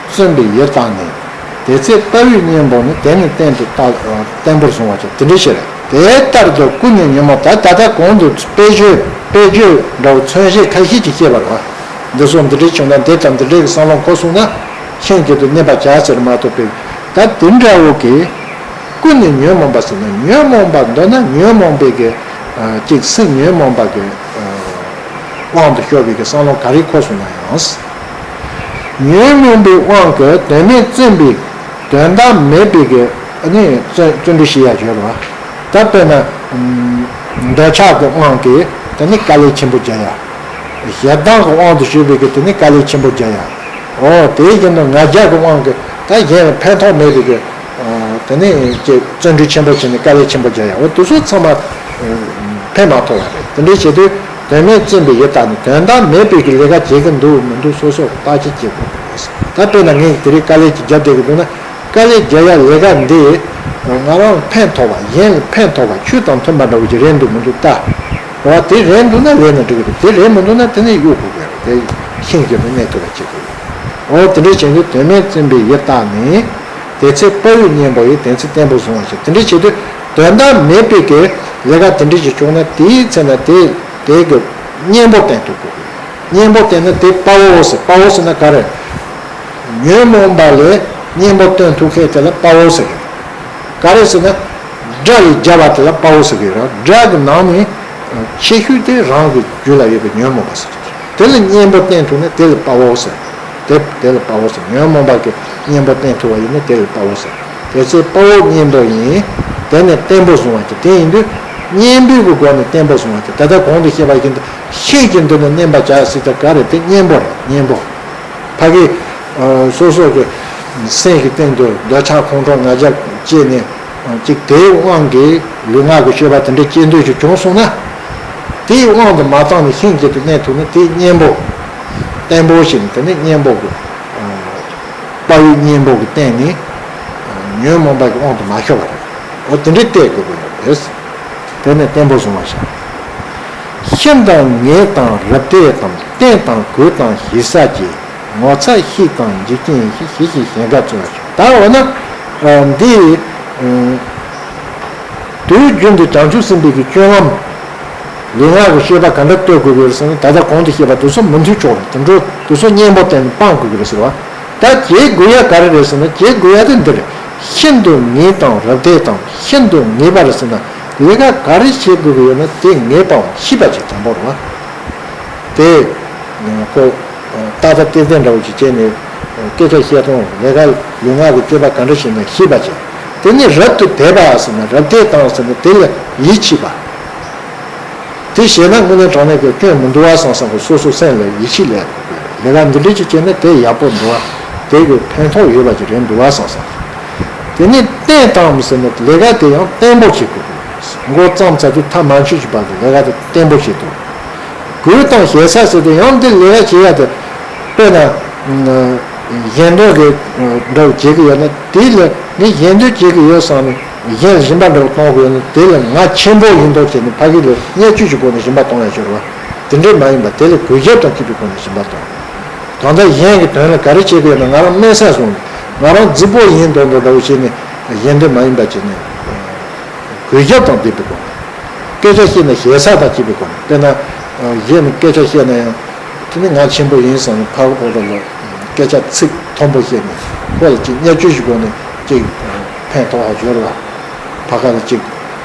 བརྩོན་པའི་ཡིད་དག་ནི། དེ་ཚེ་ལྟ་བའི་གཉེན་པོ་ནི། དེ་ནི་གཏན་དུ་བརྟག་བརྟན་པོར་བཟུང་བར་བྱ། དེ་འདྲའི་ཕྱིར། དེ་ལྟར་དུ་ཀུན་ནས་ཉོན་མོངས། ད་ད་ལྟ་གོང་དུ་དཔེ་བརྗོད་དཔེ་བརྗོད་འདྲ་བོ་མཚོན་བྱེད་ཁ་ཤས་ཅིག་བཤད་པ་རེད་བ། འདི་སོགས་འདི་འདྲའི་བྱུང་ན་འདི་དང་འདི་འདྲའི་གི་བསམ་བློ་འཁོར་སོང་ན་ཤིན་ཏུ་གནས་པར་བྱ་ཟེར་མ་གཏོགས་པའི། ད་དེ་འདྲ་བོ་གི་ཀུན་ནས་ཉོན་མོངས་པ་ཟེར་ན། ཉོན་མོངས་པ་འདོད་ན་ཉོན་མོངས་པའི་གི་ཅིག་སེམས་ཉོན་མོངས་པ་གི་དབང་དུ་ཤོར་བའི་གི་བསམ་བློ་ག་རེ་འཁོར་སོང་ན་ཡང་། ཉོན་མོངས་པའི་དབང་གིས་དོན་མེད་བརྩོན་པའི་དོན་དག་མེད་པའི་གི་ཨ་ནི་བརྩོན་བརྩོན་འགྲུས་བྱེད་ཡ་ཡོད་རེད་བ། ད་དཔེར་ན་འདོད་ཆགས་ཀྱི་དབང་གིས་དེ་ནི་དཀའ་ལས་ཆེན་པོ་རྒྱག་ཡ། ཞེ་སྡང་གི་དབང་དུ་ཞུགས་པའི་གི་དེ་ནི་དཀའ་ལས་ཆེན་པོ་རྒྱག་ཡ། འོ་དེའི་རྒྱུན་དུ་ང་རྒྱལ་གྱི་དབང་གིས་ད་གཞན་ལ་ཕན་ཐོགས་མེད་པའི་གི་ དེ་ནས་ཀྱི་བརྩོན་འགྲུས་ཆེན་པོ་བྱས་ནས་དཀའ་ལས་ཆེན་པོ་རྒྱག་ཡ། འོ་དེ་ཚོ་ཚང་མ་ཕན་མ་ཐོགས་པ་རེད། དེ་འདྲའི་བྱེད་དུས་དོན་མེད་བརྩོན་པའི་ཡིད་དག་ནི། དོན་དག་མེད་པའི་གི་ལས་ཀ་བྱེད་ཀྱི་འདུག་མི་འདུག་སོ་སོ་བརྟག་དཔྱད་བྱེད་དགོས་པ་རེད། ད་དཔེར་ན་ངས་དེ་རིང་དཀའ་ལས་ཅིག་རྒྱབ་བསྡད་ཀྱི་འདུག་ན། དཀའ་ལས་རྒྱག་ཡ་ལས་ཀ་འདི་ང་རང་ཕན་ཐོགས་པ། གཞན་ལ་ཕན་ཐོགས་པ། ཆོས་དང་མཐུན་པ་འདྲ་བོ་ཅིག་རེད་འདུག་མི་འདུག་ལྟ། འོ་དེ་རེད་འདུག་ན་ལས་ན་འགྲིག་གི་རེད། དེ་རེད་མི་འདུག་ན་དེ་ནས་གཡུག་དགོས་པ་རེད། དེ་ཤིན་ཏུ་གནས་ཐུབ་པ་བྱེད་དགོས། འོ་དེ་འདྲའི་བྱེད་དུས་དོན་མེད་བརྩོན་པའི་ཡིད་དག་ནི། དེ་ཚེ་དཔའ་བོས་གཉེན་པོ་ཡི། དེ་ཚེ་བརྟན་པོར་བཟུང་བར་བྱ། དེ་འདྲའི་བྱེད་དུས་དོན་དག་མེད་པའི་གི་ལས་ཀ་དེ་འདྲའི་ཅིག་བྱུང་ན། དེའི་ཚེ་ན་དེ་དེ་གི་གཉེན་པོ་བསྟེན་ཐུབ་དགོས། གཉེན་པོ་བསྟེན་ན་དེ་དཔའ་བོ་ཟེར། དཔའ་བོ་ཟེར་ན་ག་རེ། ཉོན་མོངས་པ་ལས་གཉེན་པོ་བསྟེན་ཐུབ་མཁན་དེ་ལ་དཔའ་བོ་ཟེར་གི། ག་རེ་ཟེར་ན། དགྲ་ལས་རྒྱལ་བ་དེ་ལ་དཔའ་བོ་ཟེར་གི་རེད། དགྲ་གི་ནང་ནས་ཆེ་ཤོས་དེ་རང་གི་རྒྱུད་ལ་ཡོད་པའི་ཉོན་མོངས་པ་ཟེར་གི། དེ་ལ་གཉེན་པོ་བསྟེན་ཐུབ་ན་དེ་ལ་དཔའ་བོ་ཟེར། དེ་དེ་ལ་དཔའ་བོ་ཟེར། ཉོན་མོངས་པ་གི་གཉེན་པོ་བསྟེན་ཐུབ་པ་ཡིན་ན་དེ་ལ་དཔའ་བོ་ཟེར། དེ་ཚེ་དཔའ་བོས་གཉེན་པོ་ཡི། དེ་ནི་བརྟན་པོར་བཟུང་བར་བྱ། དེ་ཡིན་དུས་གཉེན་པོའི་གི་སྒོ་ནས་བརྟན་པོར་བཟུང་བར་བྱ། ད་ལྟ་གོང་དུ་བཤད་པ་བཞིན་དུ་ཤིང་གི་མདུན་ནས་མནན་པ་བྱ་ཟེར་དེ་ག་རེ། དེ་གཉེན་པོ་རེད། གཉེན་པོ། ཕ་གི་ཨ་སོ་སོ་གི་སེམས་ཀྱི་སྟེང་དུ་འདོད་ཆགས་ཁོང་ཁྲོ་ང་རྒྱལ་སྐྱེས་ནས་ཅིག་དེའི་དབང་གིས་ལུས་ངག་གི་སྤྱོད་པ་དེ་འདྲ་སྐྱེ་འདོད་ཅིག་བྱུང་སོང་ན། དེའི་དབང་དུ་མ་བཏང་ནས་ཤིང་གི་མདུན་དུ་མནན་ཐུབ་ན་དེ་གཉེན་པོ། བརྟན་པོ་ཞིག་ནི་དེ་ནི་གཉེན་པོ་གི་ཨ་དཔའ་བོའི་གཉེན་པོ་གི་སྟེང་ནས་ཨ་ཉོན་མོངས་པ་གི་དབང་དུ་མ་ཤོར་བ་རེད། འོ་དེ་འདྲའི་བལྟས་དགོས་ཀྱི་ཡོད་རེད། དེ་ནི་བརྟན་པོར་བཟུང་བར་བྱ། ཤིན་ཏུ་ངེས་དང་རབ་མཐས་དང་། བརྟན་དང་གུས་དང་ཞེ་ས་བཅས། ངོ་ཚ་ཤེས་དང་འཇིགས་ཅན་ཡིན། ཞེས་བཞིན་གཞན་དགའ་བརྩོན་པར་བྱ། ད་འོ་ན་ཨ་འདི་ཨ་དུས་རྒྱུན་དུ་བྱང་ཆུབ་སེམས་དཔའི་གི་སྤྱོད་ལམ། ལུས་ངག་གི་སྤྱོད་པ་ག་འདྲ་གཏོད་དགོས་ཀྱི་རེད་ཟེར་ན། ད་ལྟ་གོང་དུ་བཤད་པ་དེ་ཚོ་མི་མཐུན་ཕྱོགས་རེད། དེ་འདྲ་དེ་ཚོ་གཉེན་པོ་བསྟེན་ནས་སྤང་དགོས་ཀྱི་རེད་ཟེར་བ། ད་བྱེད་དགོས་ཡ་ག་རེ་རེད་ཟེར་ན། བྱེད་དགོས་ཡ་དེ་འདི་རེད། ཤིན་ཏུ་ངེས་དང་རབ་མཐས་དང་། ཤིན་ཏུ་ངེས་པ་རེད་ཟེར་ན། ལས་ཀ་ག་རེ་བྱེད་དགོས་ཀྱི་ཡོད་ན་དེ་ངེས་པའམ་ཤེས་པ་ཅིག་དང་པོ་རེད་བ། དེ་ཁོ་ཏག་ཏག་ཏན་ཏན་འདྲ་བོ་ཅིག་བྱས་ནས་སྐད་ཆ་བཤད་སྟངས། ལས་ཀ་ལུས་ངག་གི་སྤྱོད་པ་ག་འདྲ་བྱེད་ན་ཤེས་པ་ཅིག་དེ་ནས་རབ་ཏུ་དད་པ་ཟེར་ན། རབ་མཐས་དང་ཟེར་ན་དེ་ལ་ཡིད་ཆེས་པ། དེ་བྱས་ན་དངོས་གནས་དྲང་གནས་ཀྱི་སྐྱོན་མི་འདུག་བ་བསམ་བསམ་གྱི་སོ་སོ་སེམས་ལ་ཡིད་ཆེས་སླེབས་དགོས། ལས་ཀ་འདི་འདྲ་ཅིག་བྱས་ན་དེ་ཡག་པོ་འདུག་བ། དེ་གི་ཕན་ཐོགས་ཡོད་པ་ཅིག་རེད་འདུག་བ་བསམ་བསམ། དེ་ནས་བརྟན་དང་ཟེར་ན་ལས་ཀ་དེ་ཡང་བརྟན་པོ་བྱེད་དགོས། མགོ་བརྩམས་ཚར་དུས་མཐའ་མ་འཁྱོལ་གྱི་བར་དུ་ལས་ཀ་དེ་བརྟན་པོ་བྱེད་དགོས། གུས་དང་ཞེ་ས་ཟེར་དུས་ཡང་འདི་ལས་ཀ་བྱེད་ཡ་དེ། དཔེར་ན་གཞན་དོན་གྱི་འདྲ་བོ་བྱེད་ཀྱི་ཡོད་ན། དེ་ལ་ངས་གཞན་དོན་བྱེད་ཀྱི་ཡོད་བསམ་ནས་གཞན་ལ་སྦྱིན་པ་འདྲ་བོ་གཏོང་དགོས་ན། དེ་ལ་ང་ཆེན་པོ་ཡིན་མདོག་བྱས་ནས་ཕ་གི་ལ་བརྙས་བཅོས་ཀྱི་སྒོ་ནས་སྦྱིན་པ་གཏོང་ཡ་ཤོར་བ། དེ་འདྲས་མ་ཡིན་པ། དེ་ལ་གུས་ཞབས་དང་བཅས་པའི་སྒོ་ནས་སྦྱིན་པ་གཏོང་། ད་ལྟ་གཞན་གྱི་དོན་ལ་ག་རེ་བྱེད་ཀྱི་ཡོད་ན། ང་རང་དམན་ས་བཟུང་ནས་ང་རང་རྫིག་པོ་ཡིན་མདོག་མདོག་འདྲ་བོ་བྱས་ནས་གཞན་དོན་མ་ཡིན་པ་བྱས་ནས། གུས་ཞབས་དང་ལྡན་པའི་སྒོ་ནས། སྐད་ཆ་བཤད་ན་ཞེ་ས་དང་བཅས་པའི་སྒོ་ནས། དཔེར་ན་གཞན་ནས་སྐད་ཆ་བཤད་ན་ཡང་། དེ་ནི་ང་ཆེན་པོ་ཡིན་བསམ་ནས་ཕར་ཕོ་དོ་ལ་སྐད་ཆ་ཚིག་མཐོན་པོ་བཤད་ནས་ཁོ་ལ་ཅིག་བརྙས་བཅོས་ཀྱི་སྒོ་ནས་ཅིག་ཕན་ཐོགས་ཡ་ཡོད་རེད་བ། ཕ་ག་ལ་ཅིག་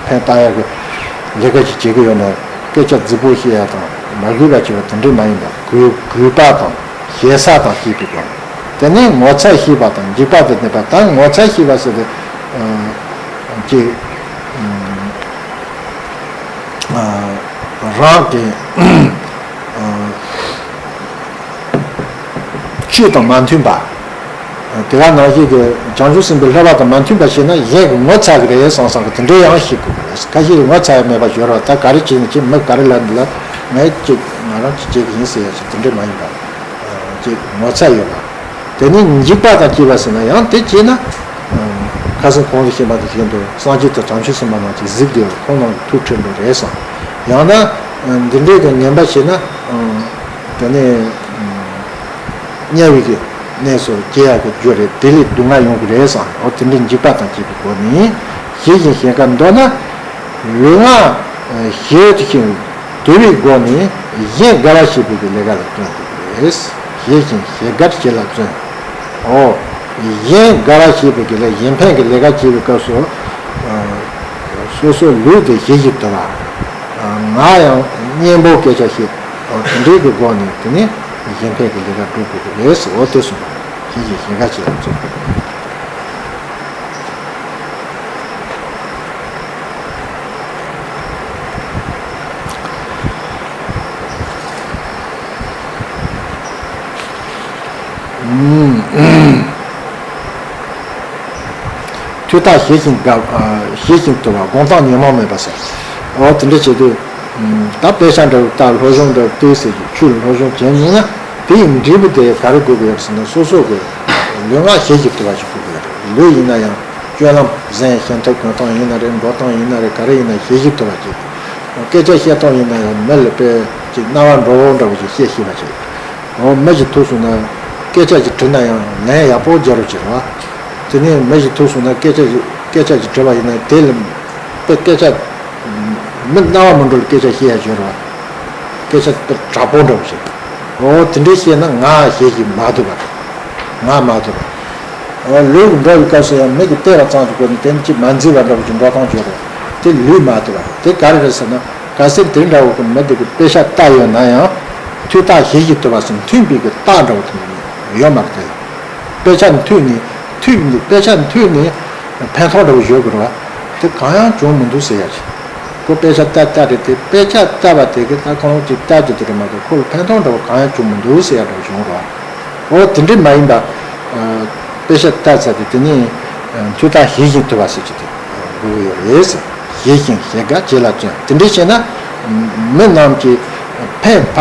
ཕན་བཏགས་ཡ་གི་ལས་ཀ་ཅིག་བྱེད་ཀྱི་ཡོད་ན། སྐད་ཆ་རྫིག་པོ་བཤད་ཡ་དང་མ་གུས་པ་བྱེད་པ་དེ་འདྲས་མ་ཡིན་པ། གུས་གུས་པ་དང་ཞེ་ས་དང་བཅས་པའི་སྒོ་ནས། དེ་ནས་ངོ་ཚ་ཤེས་པ་དང་འཇིགས་པ་དང་ལྡན་པ། ད་ངོ་ཚ་ཤེས་པ་ཟེར་དུས་ཅིག་རང་གི་ཆོས་དང་མ་མཐུན་པ། དེ་ག་ནང་བཞིན་གྱི་བྱང་ཆུབ་སེམས་དཔའི་བསླབ་པ་དང་མ་མཐུན་པ་བྱས་ན་གཞན་གྱིས་ངོ་ཚ་གི་རེད་བསམ་བསམ་གྱི་དེ་འདྲའི་ཡང་ཤེས་དགོས་ཀྱི་རེད། ཁ་ཤས་ཀྱིས་ངོ་ཚ་ཡ་མེད་པ་ཡོད་རེད་བ། ད་ག་རེ་བྱས་ནས་ཅིག་མི་ག་རེ་ལབ་འདི་ལ་ངས་ཅིག་ང་རང་ཅིག་བྱེད་ཀྱི་ཡིན་ཟེར་ཡ་ཞིག་དེ་འདྲས་མ་ཡིན་པ། ཅིག་ངོ་ཚ་ཡོད་པ། དེ་ནས་འཇིགས་པ་དང་བཅས་པ་ཟེར་ན་ཡང་དེ་བྱས་ན། ཁ་སང་གོང་དུ་བཤད་པ་དང་བཞིན་དུ་སངས་རྒྱས་དང་བྱང་ཆུབ་སེམས་དཔའ་རྣམས་ཀྱིས་གཟིགས་ཏེ་ཁོང་རྣམས་ཐུགས་ཁྲོས་པ་རེད་བསམ། ཡང་ན་འདི་འདྲའི་གི་ངན་པ་བྱས་ན། དེ་ནས་དམྱལ་བའི་གི་གནས་སུ་སྐྱེ་ཡག་གི་རྒྱུ་རེད། དེ་ལས་སྡུག་བསྔལ་ཡོང་གི་རེད་བསམ། འོ་དེ་འདྲའི་འཇིགས་པ་དང་བཅས་པའི་སྒོ་ནས་ཞི་ཞིང་གཤེགས་པར་འདོད་ན། ལུས་ངག་ཞི་ཞིང་དུལ་བའི་སྒོ་ནས་གཞན་དགའ་བར་བྱེད་པའི་གི་ལས་ཀ་ལ་བརྩོན་དགོས་པ་རེད། ཞི་ཞིང་གཤེགས་དགར་བྱེད་ལ་བརྩོན། འོ། གཞན་དགའ་བར་བྱེད་པའི་གི་ལས། གཞན་ཕན་གྱི་ལས་ཀ་བྱེད་པའི་སྐབས་སུ། ཨ། སོ་སོའི་ལུས་དེ་ཞི་ཞིང་དུལ་བ། ཨ། ངག་ཡང་སྙན་པོ་སྐད་ཆ་བཤད། འོ་དེ་འདྲའི་གི་སྒོ་ནས་དེ་ནས་གཞན་ཕན་གྱི་ལས་ཀ་སྒྲུབ་དགོས་ཀྱི་རེད། འོ་དེ་གསུངས་པ། ཞི་ཞིང་གཤེགས་དགར་བྱེད་ལ་བརྩོན། དུས་རྟག་ཞི་ཞིང་དགའ། ཞི་ཞིང་དུལ་བ། སྒོམ་སྟངས་ཉོན་མོངས་མེད་པ་ཟེར། འོ་དེ་འདྲ་བྱེད་དུས། ད་དཔེ་ཆ་འདྲ་བོ་ལྟ། སློབ་སྦྱོང་འདྲ་བོ་བལྟས་ཟེར་གྱི་ཆོས་ལ་སློབ་སྦྱོང་བྱེད་མྱོང་ན། དེ་ཡི་འབྲས་བུ་དེ་ག་རེ་དགོས་ཀྱི་ཡོད་ཟེར་ན། སོ་སོ་གི་ལུས་ངག་ཞི་ཞིང་དུལ་བ་ཞིག་དགོས་ཀྱི་ཡོད་རེད། ལུས་ཡིན་ན་ཡང་སྤྱོད་ལམ་ཟན་ཞིམ་ཐབས་གོན་སྟངས་ཡིན་ན་རེད། འགྲོ་སྟངས་ཡིན་ན་རེད། ག་རེ་ཡིན་ན་ཞི་ཞིང་དུལ་བ་བྱེད་དགོས། སྐད་ཆ་བཤད་སྟངས་ཡིན་ན་ཡང་མི་ལ་དཔེ་ཅིག་རྣ་བ་འགྲོ་བོ་འདྲ་བོ་ཞིག་བཤད་ཤེས་པ་བྱེད། འོ་མི་ཞིག་ཐུག་སོང་ན་སྐད་ཆ་ཞིག་དྲིས་ན་ཡང་ལན་ཡག་པོ་རྒྱག་རོགས་བྱེད་རོགས། དེ་ནས་མི་ཞིག་ཐུག་སོང་ན་སྐད་ཆ་ཞིག་སྐད་ཆ་ཞིག་དྲིས་པ་ཡིན་ན་དེ་ལ་དཔེ་སྐད་ཆ་མི་རྣ་བ་མི་འགྲོ་ལ་སྐད་ཆ་བཤད་ཡ་བྱེད་རོགས། སྐད་ཆ་དཔེ་དྲག་པོ་འདྲ་བོ་བཤད། འོ་དེ་འདྲའི་བཤད་ན་ངག་ཞི་ཞིང་མ་དུལ་བ་རེད། ངག་མ་དུལ་བ། འོ་ལུས་ཀྱི་འགྲོ་བའི་སྐབས་སུ་ཡང་མི་གིས་བལྟས་པ་ཙམ་གྱི་སྒོ་ནས་དེ་ནི་ཅིག་མ་མཛེས་པ་འདྲ་བོ་ཅིག་འགྲོ་སྟངས་བྱེད་རོགས། དེ་ལུས་མ་དུལ་བ་རེད། དེ་ག་རེ་རེད་ཟེར་ན། གལ་སྲིད་དེ་འདྲ་བོ་གི་མི་དེ་གི་དཔེ་ཆ་ལྟ་ཡོད་ན་ཡང་། དུས་རྟག་ཞི་ཞིང་དུལ་བ་ཟེར་མཐུན་པའི་གི་རྟགས་འདྲ་བོ་དེ་ཡོད་མ་རེད་དེ། དཔེ་ཆ་མཐུན་ནས་མཐུན་ནས་དཔེ་ཆ་མཐུན་ནས་ཕན་ཐོགས་འདྲ་བོ་ཡོད་དགོས་རེད་བ། དེ་གང་ཡང་བྱུང་མི་འདུག་ཟེར་ཡ་ཅིག་ཁོ་དཔེ་ཆ་ལྟ་ལྟ་རེད་དེ། དཔེ་ཆ་ལྟ་བ་དེ་གི་ད་ཁོ་རང་ཅིག་ལྟ་རྒྱུ་དེ་རེད་མ་གཏོགས་ཁོ་ལ་ཕན་ཐོགས་འདྲ་བོ་གང་ཡང་བྱུང་མི་འདུག་ཟེར་ཡ་འདྲ་བོ་བྱུང་རེད་བ། འོ་དེ་འདྲ་མ་ཡིན་པ། དཔེ་ཆ་ལྟ་ཚར་ཏེ་དེ་ནས་དུས་རྟག་ཞི་ཞིང་དུལ་བ་ཟེར་གྱི་དེ་དགོས་ཀྱི་ཡོད་རེད། ཞི་ཞིང་ཞི་དགའ་བྱེད་ལ་བརྩོན། དེ་འདྲ་བྱས་ན་མི་རྣམས་ཀྱིས་ཕན་ཕ་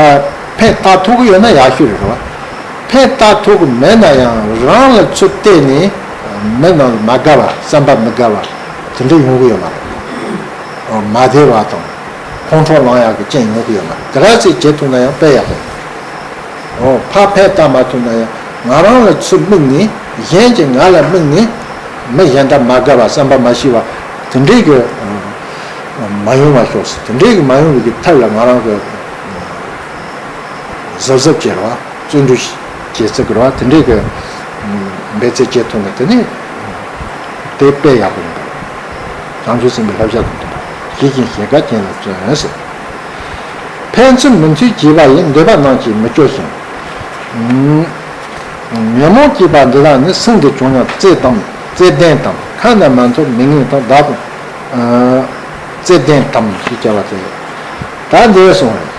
ཕན་བཏགས་ཐུབ་ཀྱི་ཡོད་ན་ཡག་ཤོས་རེད་བ། ཕན་བཏགས་ཐུབ་ཀྱི་མེད་ན་ཡང་རང་ལ་ཚུར་བལྟས་ནས་མི་རྣམས་ལ་མ་དགའ་བ། བསམ་པ་མི་དགའ་བ་དེ་འདྲ་ཡོང་གི་ཡོད་མ་རེད། མ་བདེ་བ་དང་ཁོང་ཁྲོ་ལངས་ཡག་གི་རྐྱེན་ཡོང་གི་ཡོད་མ་རེད། དེ་ག་ཚོད་བྱེད་ཐུབ་ན་ཡང་དཔེ་ཡག་པོ། འོ་ཕར་ཕན་བཏགས་མ་ཐུབ་ན་ཡང་ང་རང་ལ་ཚུར་དམིགས་ནས་གཞན་གྱིས་ང་ལ་དམིགས་ནས་མི་གཞན་དག་མ་དགའ་བ་བསམ་པ་མ་ཤི་བ་དེ་འདྲའི་གི་མ་ཡོང་བ་ཤོག་ཟེར། དེ་འདྲའི་གི་མ་ཡོང་བའི་གི་ཐབས་ལ་ང་རང་གི་གཟབ་གཟབ་བྱེད་རོགས། བརྩོན་འགྲུས་བྱེད་ཚུལ་གི་རོགས། དེ་འདྲའི་གི་འབད་རྩོལ་བྱེད་ཐུབ་ན་དེ་ནི་དེ་དཔེ་ཡག་པོ་ཡིན་པ་རེད། བྱང་ཆུབ་སེམས་དཔའི་བསླབ་བྱ་དང་མཐུན་པ། ཞི་ཞིང་ཞི་དགའ་བྱེད་ལ་བརྩོན་ཟེར། ཕན་ཚུན་མི་མཐུན་བྱས་པ་ཡིས། འདོད་པ་རྣམས་ཀྱིས་མི་སྐྱོ་ཞིང་། ཉོན་མོངས་སྐྱེས་པ་འདི་དག་ནི། སེམས་འདི་བྱུང་ཡང་བརྩེ་དང་བརྩེ་ལྡན་དང་། ཁ་ན་མ་ཐོ་མི་ངན་དང་། བདག་དང་བརྩེ་ལྡན་དང་ཞེས་བྱ་བ་སྟེ། ད་འདི་སོང་བས།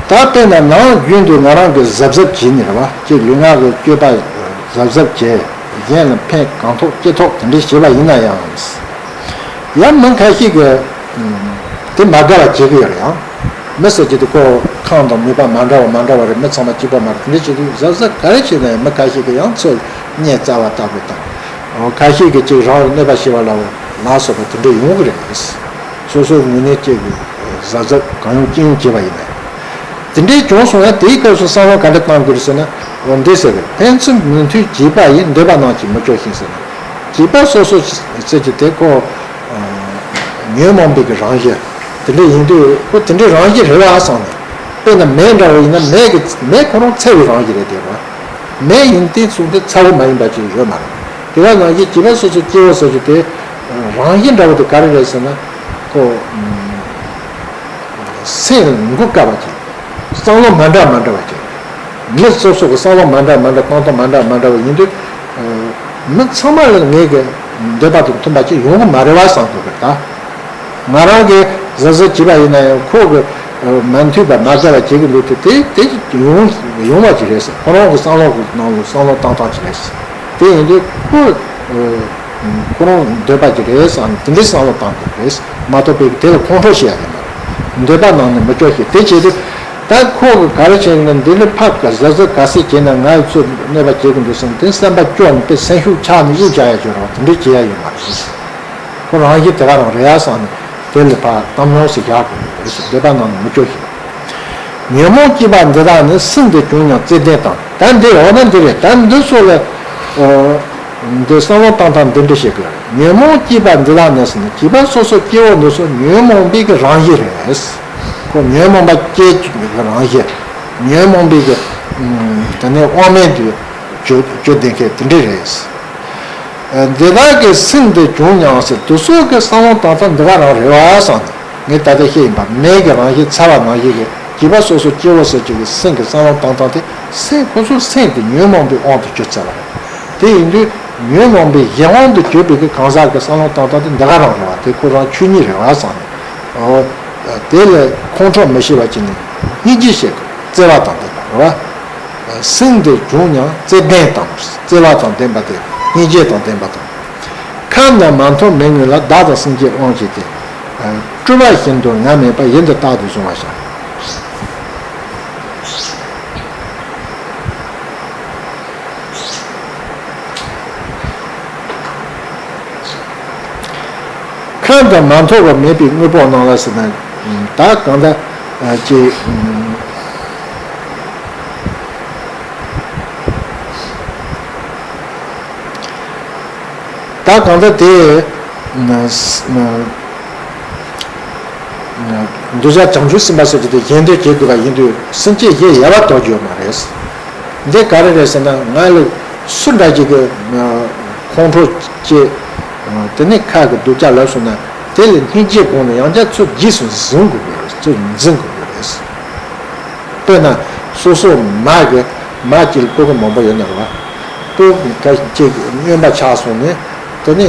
ད་དཔེར་ན་ནམ་རྒྱུན་དུ་ང་རང་གིས་གཟབ་གཟབ་བྱས་ནས་རེད་བ། གཅིག་ལུས་ངག་གི་སྤྱོད་པ་གཟབ་གཟབ་བྱས། གཞན་ལ་ཕན་གང་ཐོགས་ཅི་ཐོགས་དེ་འདྲ་བྱས་པ་ཡིན་ན་ཡང་། ཡང་མི་ཁ་ཤས་ཀྱིས་དེ་མ་དགའ་བ་བྱེད་ཀྱི་ཡོད་རེད་ཡང་། མི་ཟེར་གྱི་དེ་ཁོ་ཁམས་དང་མོས་པ་མ་འདྲ་བ་མ་འདྲ་བ་རེད། མི་ཚང་མ་གཅིག་པ་མ་རེད། དེ་འདྲ་བྱེད་དུས་གཟབ་གཟབ་ག་རེ་བྱས་ན་ཡང་མི་ཁ་ཤས་ཀྱིས་ཡང་ཚུར་སྙད་བཙལ་བ་ལྟ་བུ་དང་། ཁ་ཤས་ཀྱིས་གཅིག་རང་ལ་གནོད་པ་བྱེད་པ་ལ་ལ་སོགས་པ་དེ་འདྲ་ཡོང་གི་རེད། སོ་སོའི་ངོས་ནས་ཅིག་གཟབ་གཟབ་གང་ཡོང་ཅི་ཡོང་བྱས་པ་ཡིན་ན། དེ་འདྲའི་བྱུང་སོང་ཡང་དེའི་སྐབས་སུ་བསམ་བློ་ག་འདྲ་བཏང་དགོས་རེད་ཟེར་ན། འོ་འདི་ཟེར་གི། ཕན་ཚུན་མི་མཐུན་བྱས་པ་ཡིས། འདོད་པ་རྣམས་ཀྱིས་མི་སྐྱོ་ཞིང་ཟེར་ན། བྱས་པ་སོ་སོ་ཟེར་གྱི་དེ་ཁོ་ཉོན་མོངས་པའི་གི་རང་བཞིན་དེ་འདྲ་ཡིན་དུས་ཁོ་དེ་འདྲའི་རང་བཞིན་རེད་བ་བསམ་ནས། དཔེར་ན་མེ་འདྲ་བོ་ཡིན་ན་མེ་གི་མེ་ཁོ་རང་ཚ་བའི་རང་བཞིན་རེད་དེ་རེད་བ། མེ་ཡིན་དུས་ཙམ་དེ་ཚ་བོ་མ་ཡིན་པ་ཅིག་ཡོད་མ་རེད། དེ་ག་ནང་བཞིན་བྱས་པ་སོ་སོ་སྐྱེ་བོ་ཟེར་རྒྱུ་དེ་རང་བཞིན་འདྲ་བོ་དེ་ག་རེ་རེད་ཟེར་ན། ཁོ་སེམས་འགུག་དཀའ་བ་ཅིག་བསམ་བློ་མ་འདྲ་མ་འདྲ་བ་ཅིག་མི་སོ་སོ་གི་བསམ་བློ་མ་འདྲ་མ་འདྲ་བཏང་སྟངས་མ་འདྲ་མ་འདྲ་བ་ཡིན་དུས། མི་ཚང་མ་ལ་ངེད་ཀྱི་འདོད་པ་དང་མཐུན་པ་ཅིག་ཡོང་གི་མ་རེད་བ་བསམ་གྱི་ཡོད་ད། ང་རང་གིས་གཟབ་གཟབ་བྱས་པ་ཡིན་ན་ཡང་ཁོ་གི་མ་མཐུན་པ་མ་དགའ་བ་བྱེད་ཀྱི་འདུག་དེ་དེ་དེ་ཡོང་ཡོང་བ་ཅིག་རེད་ཟེར། ཁོ་རང་གི་བསམ་བློ་གི་ནང་ལ་བསམ་བློ་བཏང་སྟངས་ཅིག་རེད་ཟེར། དེ་ཡིན་དུས་ཁོ་ཁོ་རང་འདོད་པ་ཅིག་རེད་བསམ་དེ་འདྲའི་བསམ་བློ་བཏང་གི་རེད་མ་གཏོགས་པའི་དེ་ལ་ཁོང་ཁྲོ་བྱེད་ཡ་ཡིན་མ་རེད། འདོད་པ་ནང་ནས་མི་སྐྱོ་ཞིང་དེ་བྱེད་དུས། ད་ཁོ་གི་ག་རེ་བྱས་ན་འདི་ལས་ཕར་ག་གཟབ་གཟབ་ག་ཚད་བྱས་ན་ང་ཡི་ཚོད་གནོད་པ་བྱེད་ཀྱི་འདུག་བསམ་དེ་བསམ་པ་སྐྱོ་ནས་དཔེ་སེམས་ཤུགས་ཆག་ནས་གཡུག་བྱ་ཡ་ཅིག་རང་དེ་འདྲ་བྱེད་ཡ་ཡོད་མ་རེད། ཁོ་རང་བཞིན་དེ་ག་རང་རེད་ཡ་བསམ་ནས་དེ་ལས་ཕར་གཏམ་མྱོང་ཞིག་རྒྱག་དགོས་ཀྱི་རེད་ཟེར། འདོད་པ་ནང་ནས་མི་སྐྱོ་ཞིང་། ཉོན་མོངས་སྐྱེས་པ་འདི་དག་ནི། སེམས་འདི་བྱུང་ཡང་བརྩེ་ལྡན་དང་། ད་འདི་འོ་ན་འདི་རེད། ད་འདི་ཚོ་ལ་འདི་བསམ་བློ་བཏང་སྟངས་འདི་འདྲ་ཞིག་གི། ཉོན་མོངས་སྐྱེས་པ་འདི་དག་ནི་ཟེར་ན་བྱིས་པ་སོ་སོ་སྐྱེ་བོ་འདི་ཚོ་ཉོན་མོངས་པའི་གི་རང་བཞིན་རེད། ཁོ་ཉོན་མོངས་པ་སྐྱེ་བཅུག་པའི་རང་བཞིན། ཉོན་མོངས་པའི་གི་ཨ་ནི་དབང་མེད་དུ་སྤྱོད་སྤྱོད་ལྡན་མཁན་དེ་འདྲ་རེད། འདི་དག་གི་སེམས་འདི་བྱུང་ཡང་ཟེར་དུ་སོགས་ཀྱི་བསམ་བློ་བཏང་སྟངས་འདི་ག་རང་རེད་བ་བསམ་ནས་ངས་ད་ལྟ་བཤད་ཡིན་པ། མེ་གི་རང་བཞིན་ཚ་བ་ནང་བཞིན་གྱི་བྱིས་པ་སོ་སོ་སྐྱེ་བོ་སོ་སོ་གི་སེམས་ཀྱི་བསམ་བློ་བཏང་སྟངས་དེ་སེམས་ཁོ་ཚོའི་སེམས་དེ་ཉོན་མོངས་པའི་དབང་དུ་གྱུར་ཚར་བ་རེད། དེ་ཡིན་དུས་ཉོན་མོངས་པའི་གཞན་དབང་དུ་གྱུར་པའི་གི་གང་ཟག་གི་བསམ་བློ་བཏང་སྟངས་དེ་འདི་ག་རང་རེད་བ། དེ་ཁོ་རང་ཆོས་ཉིད་རེད་བ་བསམ་ནས། འོ། དེ་ལས་ཁོང་ཁྲོ་མི་བྱེད་པ་བྱས་ནས་སྙིང་རྗེ་བྱེད་དགོས། བརྩེ་བ་དང་ལྡན་པ་རེད་བ། སེམས་དེ་བྱུང་ཡང་བརྩེ་ལྡན་དང་བརྩེ་བ་དང་ལྡན་པ་དེ་སྙིང་རྗེ་དང་ལྡན་པ་དང་། ཁམས་རྣམས་མ་མཐོང་མེད་ངོས་ལ། བདག་དང་སེམས་ཅན་དབང་བྱས་ཏེ། སྤྲུལ་པ་བཞིན་དུ་ང་མེད་པ། ཡུན་དུ་རྟག་ཏུ་བཟུང་བར་བྱ། ཁམས་དང་མ་མཐོང་བ་མེད་པའི་དངོས་པོ་རྣམས་ལ་ཟེར་ན། ད་གང་ལྟར་ཅིག་ད་གང་ལྟར་དེ། འདུལ་བྱ་བྱང་ཆུབ་སེམས་དཔའ་ཟེར་གྱི་དེ་གཞན་དོན་བྱེད་དགོས་པ་ཡིན་དུས་སེམས་བསྐྱེད་གཞན་ཡལ་བ་དོར་རྒྱུ་ཡོད་མ་རེད། འདི་ག་རེ་རེད་ཟེར་ན། ང་ལ་སུ་འདྲ་ཅིག་གི་ཁོང་ཁྲོ་སྐྱེ། དེ་ནས་ཁ་གི་སྡུག་ཅག་ལབ་སོང་ན། དེ་ལ་སྙིང་རྗེ་དགོངས་ནས་ཡང་བསྐྱར་ཚུར་རྗེས་སུ་བཟུང་དགོས་ཀྱི་རེད། ཚུར་འཛིན་དགོས་ཀྱི་རེད། དཔེར་ན་སོ་སོ་མ་གི་མ་གཅིག་ལ་སྤུ་གུ་མང་པོ་ཡོད་ན་རེད་བ། སྤུ་གུ་གཅིག་སྨྱོན་པ་ཆགས་སོང་ནས། དེ་ནས་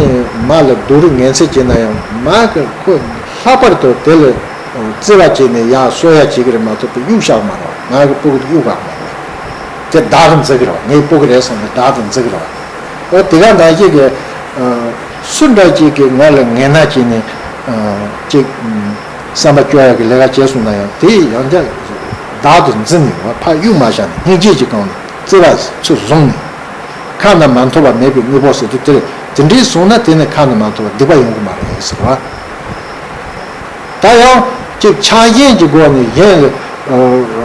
མ་ལ་སྡུག་རུས་ངན་ཚད་བྱས་ན་ཡང་། མ་གི་ཁོ་ལྷག་པར་དུ་དེ་ལ་བརྩེ་བ་བྱས་ནས་ཡར་གསོ་ཡ་བྱེད་ཀྱི་རེད་མ་གཏོགས་གཡུག་བཞག་མ་རེད་བ། མ་གི་སྤུ་གུ་དེ་གཡུག་ག་མ་རེད་བ། དེ་བདག་གིས་འཛིན་གྱི་རེད་བ། ངའི་སྤུ་གུ་རེད་བསམ་ནས་བདག་གིས་འཛིན་གྱི་རེད་བ། འོ་དེ་ག་ནང་བཞིན་གྱི་སུ་འདྲ་ཅིག་གིས་ང་ལ་ངན་ན་བྱས་ནས་ཅིག་བསམ་པ་སྐྱོ་ཡག་གི་ལས་ཀ་བྱས་སོང་ན་ཡང་། དེ་ཡང་བསྐྱར་བདག་ཏུ་འཛིན་ནས་བ། ཕར་གཡུག་མ་བཞག་ནས་སྙིང་རྗེ་གི་སྒོ་ནས་བརྩེ་བ་ཚུར་བཟུང་ནས། ཁམས་རྣམས་མ་མཐོང་བ་མེད་པའི་དངོས་པོ་ཟེར་དུས། དེ་དེ་འདྲའི་བཟུང་ན་དེ་ནི་ཁམས་རྣམས་མ་མཐོང་བ་སྡིག་པ་ཡོང་གི་མ་རེད་ཟེར་བ། ད་ཡང་ཅིག་ཆགས་ཞེན་གྱི་སྒོ་ནས་གཞན་ལ།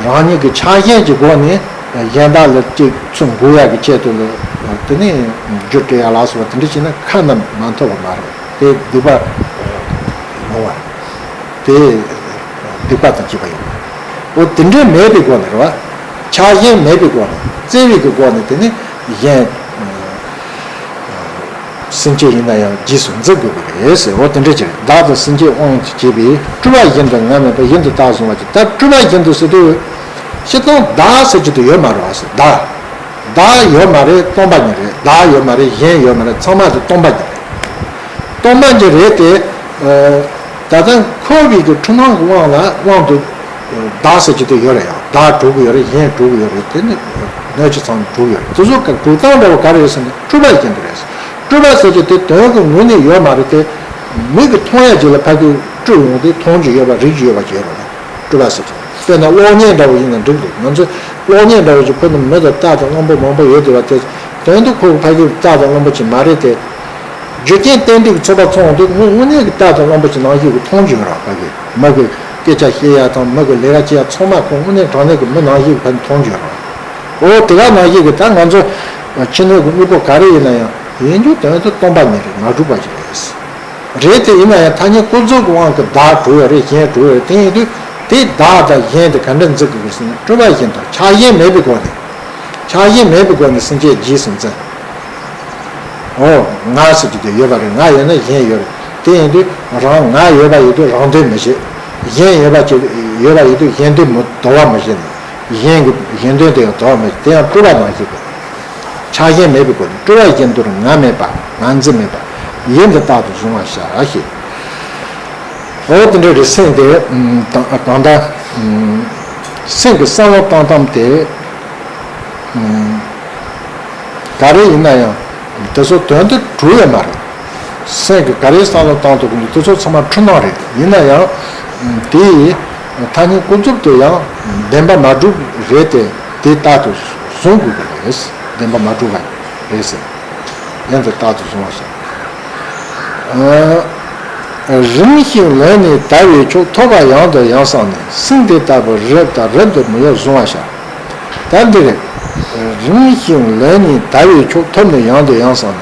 རང་ཉིད་ཀྱི་ཆགས་ཞེན་གྱི་སྒོ་ནས་གཞན་དག་ལ་ཅིག་ཚུར་འགུག་ཡག་གི་ཆེད་དུ་ལ། དེ་ནས་རྒྱུ་སྤྲད་ཡག་ལ་སོགས་པ་དེ་འདྲ་བྱས་ན་ཁམས་རྣམས་མ་མཐོང་བ་མ་རེད། དེ་སྡིག་པ་ཡོང་བ། དེ་སྡིག་པ་དང་བཅས་པ་ཡོང་བ། འོ་དེ་འདྲའི་མེད་པའི་སྒོ་ནས་རེད་བ། ཆགས་ཞེན་མེད་པའི་སྒོ་ནས། བརྩེ་བའི་གི་སྒོ་ནས་དེ་ནས་གཞན་སེམས་ཅན་ཡིན་ན་ཡང་རྗེས་སུ་འཛིན་དགོས་པ་རེད་ཟེར། འོ་དེ་འདྲ་ཅིག་རེད། བདག་དང་སེམས་ཅན་དབང་དུ་བྱས་པའི། སྤྲུལ་པ་བཞིན་དུ་ང་མེད་པ། ཡུན་དུ་རྟག་བཟུང་བར་བྱ། ད་སྤྲུལ་པ་བཞིན་དུ་ཟེར་དུས། སྤྱིར་བཏང་བདག་ཟེར་གྱི་དེ་ཡོད་མ་རེད་བ་ཟེར། བདག་བདག་ཡོད་མ་རེད། སྟོང་པ་ཉིད་རེད། བདག་ཡོད་མ་རེད། གཞན་ཡོད་མ་རེད། ཚང་མ་དེ་སྟོང་པ་ཉིད་རེད། སྟོང་པ་ཉིད་རེད་དེ། ད་ལྟ་འཁོར་བའི་གི་འཁྲུལ་སྣང་གི་དབང་ལ་དབང་དུ་བདག་ཟེར་གྱི་དེ་ཡོད་རེད་ཡ། བདག་གྲུབ་ཀྱི་ཡོད་རེད། གཞན་གྲུབ་ཀྱི་ཡོད་རེད། དེ་ནི་སྣོད་བཅུད་ཚང་མ་གྲུབ་ཀྱི་ཡོད་རེད། དེ་ཚོ་གི་གྲུབ་སྟངས་འདྲ་བོ་ག་རེ་རེད་ཟེར་ན། སྤྲུལ་པ་བཞིན་དུ་རེད། སྤྲུལ་པ་ཟེར་གྱི་དེ་དོན་གྱི་ངོས་ནས་ཡོད་མ་རེད་དེ། མིག་གིས་མཐོང་ཡ་ཅིག་ལ་ཕ་གི་སྤྲུལ་ཡོང་དེ། མཐོང་རྒྱུ་ཡོད་པ། རིག་རྒྱུ་ཡོད་པ་རེད། སྤྲུལ་པ་ཟེར་གྱི། དཔེར་ན་གློག་བརྙན་འདྲ་བོ་ཡིན་ན་འགྲིག་འདུག་ང་ཚོ་གློག་བརྙན་འདྲ་བོ་ཅིག་ཁོ་ནི་མི་དང་རྟ་དང་གླང་པོ་མང་པོ་ཡོད་དེ་བ། དེ་དོན་དུ་ཁོ་ཕ་གི་རྟ་དང་གླང་པོ་ཅིག་མ་རེད་དེ། རྒྱུ་རྐྱེན་རྟེན་འབྲེལ་གྱི་ཚོགས་པ་ཚང་དུས་དངོས་དངོས་གནས་ཀྱི་རྟ་དང་གླང་པོ་ཅིག་ནང་བཞིན་གྱི་མཐོང་རྒྱུ་ཡོད་ར། ཕ་གི་མི་གི་སྐད་ཆ་བཤད་ཡ་དང་མི་གི་ལས་ཀ་བྱེད་ཡ་ཚང་མ་ཁོ་དངོས་གནས་དྲང་གནས་ཀྱི་མི་ནང་བཞིན་གྱི་ཕ་གི་མཐོང་རྒྱུ་ཡོད་ར། འོ་དེ་ག་ནང་བཞིན་གྱི་ད་ང་ཚོ་ཕྱི་སྣོད་ཀྱི་དངོས་པོ་ག་རེ་ཡིན་ན་ཡང་ཡིན་རྒྱུ་དོན་དུ་སྟོང་པ་ཉིད་རེད། མ་གྲུབ་པ་ཞིག་རེད། རེད་དེ་ཡིན་ན་ཡང་ཐ་སྙད་ཀུན་རྫོབ་ཀྱི་དབང་གིས་བདག་གྲུབ་ཡོད་རེད། གཞན་གྲུབ་ཡོད་རེད། དེ་ཡིན་དུས་དེ་བདག་དང་གཞན་དེ་ག་འདྲ་འཛིན་དགོས་ཀྱི་ཟེར་ན། སྤྲུལ་པ་བཞིན་དུ་ཆགས་ཞེན་མེད་པའི་སྒོ་ནས། ཆགས་ཞེན་མེད་པའི་སྒོ་ནས་སེམས་ཅན་རྗེས་སུ་འཛིན། འོ་ང་ཟེར་རྒྱུ་དེ་ཡོད་པ་རེད། ང་ཡོད་ན་གཞན་ཡོད་རེད། དེ་ཡིན་དུས་རང་ང་ཡོད་པ་ཡིན་དུས་རང་དོན་མི་བྱེད། གཞན་ཡོད་པ་ཅིག་ཡོད་པ་ཡིན་དུས་གཞན་དོན་མི་དོར་བ་མི་བྱེད་ནས། གཞན་གྱི་གཞན་དོན་དེ་ཡང་དོར་བ་མི་བྱེད། དེ་ཡང་སྤྲུལ་པ་ནང་བཞིན་དུ། ཆགས་ཞེན་མེད་པའི་སྒོ་ནས། སྤྲུལ་པ་བཞིན་དུ་ང་མེད་པ། ང་འཛིན་མེད་པ། ཡུན་དུ་རྟག་ཏུ་བཟུང་བར་བྱ་ཞེས། འོ་དེ་འདྲ་རེད། སེམས་དེ་ད་གང་ལྟར་སེམས་ཀྱི་བསམ་བློ་བཏང་སྟངས་དེ་ག་རེ་ཡིན་ན་ཡང་དེ་ཚོ་དོན་དུ་གྲུབ་ཡོད་མ་རེད། སེམས་ཀྱི་ག་རེ་བསམ་བློ་བཏང་ཐུབ་ཀྱི་འདུག་དེ་ཚོ་ཚང་མ་འཁྲུལ་སྣང་རེད། ཡིན་ན་ཡང་དེའི་ཐ་སྙད་ཀུན་རྫོབ་དེ་ཡང་བདེན་པ་མ་གྲུབ་རེད་དེ། དེ་རྟག་ཏུ་བཟུང་དགོས་ཀྱི་རེད། བདེན་པ་མ་གྲུབ་པ་རེད་ཟེར། ཡང་དེ་རྟག་ཏུ་བཟུང་བ་ཞིག་རིམ་བཞིན་ལོན་ནས་དལ་བའི་མཆོག་ཐོབ་པ་ཡང་དང་ཡང་བསམས་ནས། སེམས་དེ་ལྟ་བུ་རི་རབ་ལྟར་རབ་ཏུ་མི་གཡོ་བཟུང་བར་བྱ། ད་འདིར་རིམ་བཞིན་ལོན་ནས་དལ་བའི་མཆོག་ཐོབ་ནས་ཡང་དུ་ཡང་བསམས་ནས།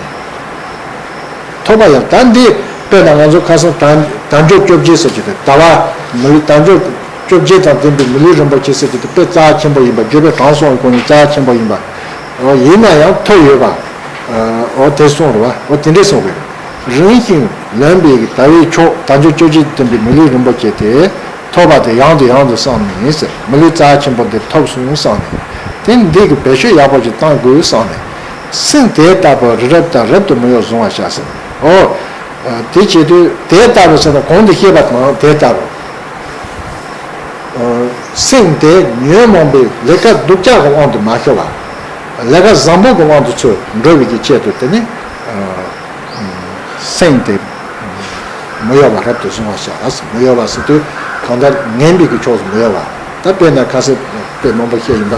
ཐོབ་པ་ཡང་ད་འདི་དཔེར་ན་ང་ཚོ་ཁ་སང་དལ་དལ་འབྱོར་བཅོ་བརྒྱད་ཟེར་གྱི་དེ། ཟླ་བ་མི་ལུས་དལ་འབྱོར་བཅོ་བརྒྱད་དང་ལྡན་པའི་མི་ལུས་རིན་པོ་ཆེ་ཟེར་གྱི་དེ་དཔེ་རྩ་ཆེན་པོ་ཡིན་པ། བརྗོད་པས་དྲང་སོང་བའི་སྒོ་ནས་རྩ་ཆེན་པོ་ཡིན་པ། འོ་ཡིན་ན་ཡང་ཐོབ་ཡོད་པ། འོ་དེ་གསུངས་རེད་བ། འོ་དེ་འདྲས་གསུངས་རེད། རིམ་བཞིན་ལོན་པའི་དལ་བའི་མཆོག་དལ་འབྱོར་བཅོ་བརྒྱད་ལྡན་པའི་མི་ལུས་རིན་པོ་ཆེ་དེ་ཐོབ་པ་དེ་ཡང་དུ་ཡང་དུ་བསམས་ནས་ཟེར། མི་ལུས་རྩ་ཆེན་པོ་འདི་ཐོབ་སོང་བསམས་ནས། དེ་འདི་གི་བེད་སྤྱོད་ཡག་པོ་ཅིག་བཏང་དགོས་བསམས་ནས། སེམས་དེ་ལྟ་བུ་རི་རབ་ལྟར་རབ་ཏུ་མི་གཡོ་བཟུང་བར་བྱ་ཟེར། འོ། དེ་བྱེད་དུས་དེ་ལྟ་བུ་ཟེར་ན་གོང་དུ་བཤད་པ་དང་དེ་ལྟ་བུ། སེམས་དེ་ཉོན་མོངས་པའི་ལས་ཀ་སྡུག་ཅག་གི་དབང་དུ་མ་ཤོར་བ། ལས་ཀ་བཟང་པོ་གི་དབང་དུ་ཚུར་འགྲོ་བའི་གི་ཆེད་དུ་དེ་ནི་སེམས་དེ་མི་གཡོ་བ་རབ་ཏུ་བཟུང་བར་བྱ། མི་གཡོ་བ་ཟེར་དུས་གང་ལྟར་ངན་པའི་གི་ཕྱོགས་སུ་མི་གཡོ་བ། ད་དཔེར་ན་ཁ་སང་དཔེ་མང་པོ་བཤད་ཡིན་པ།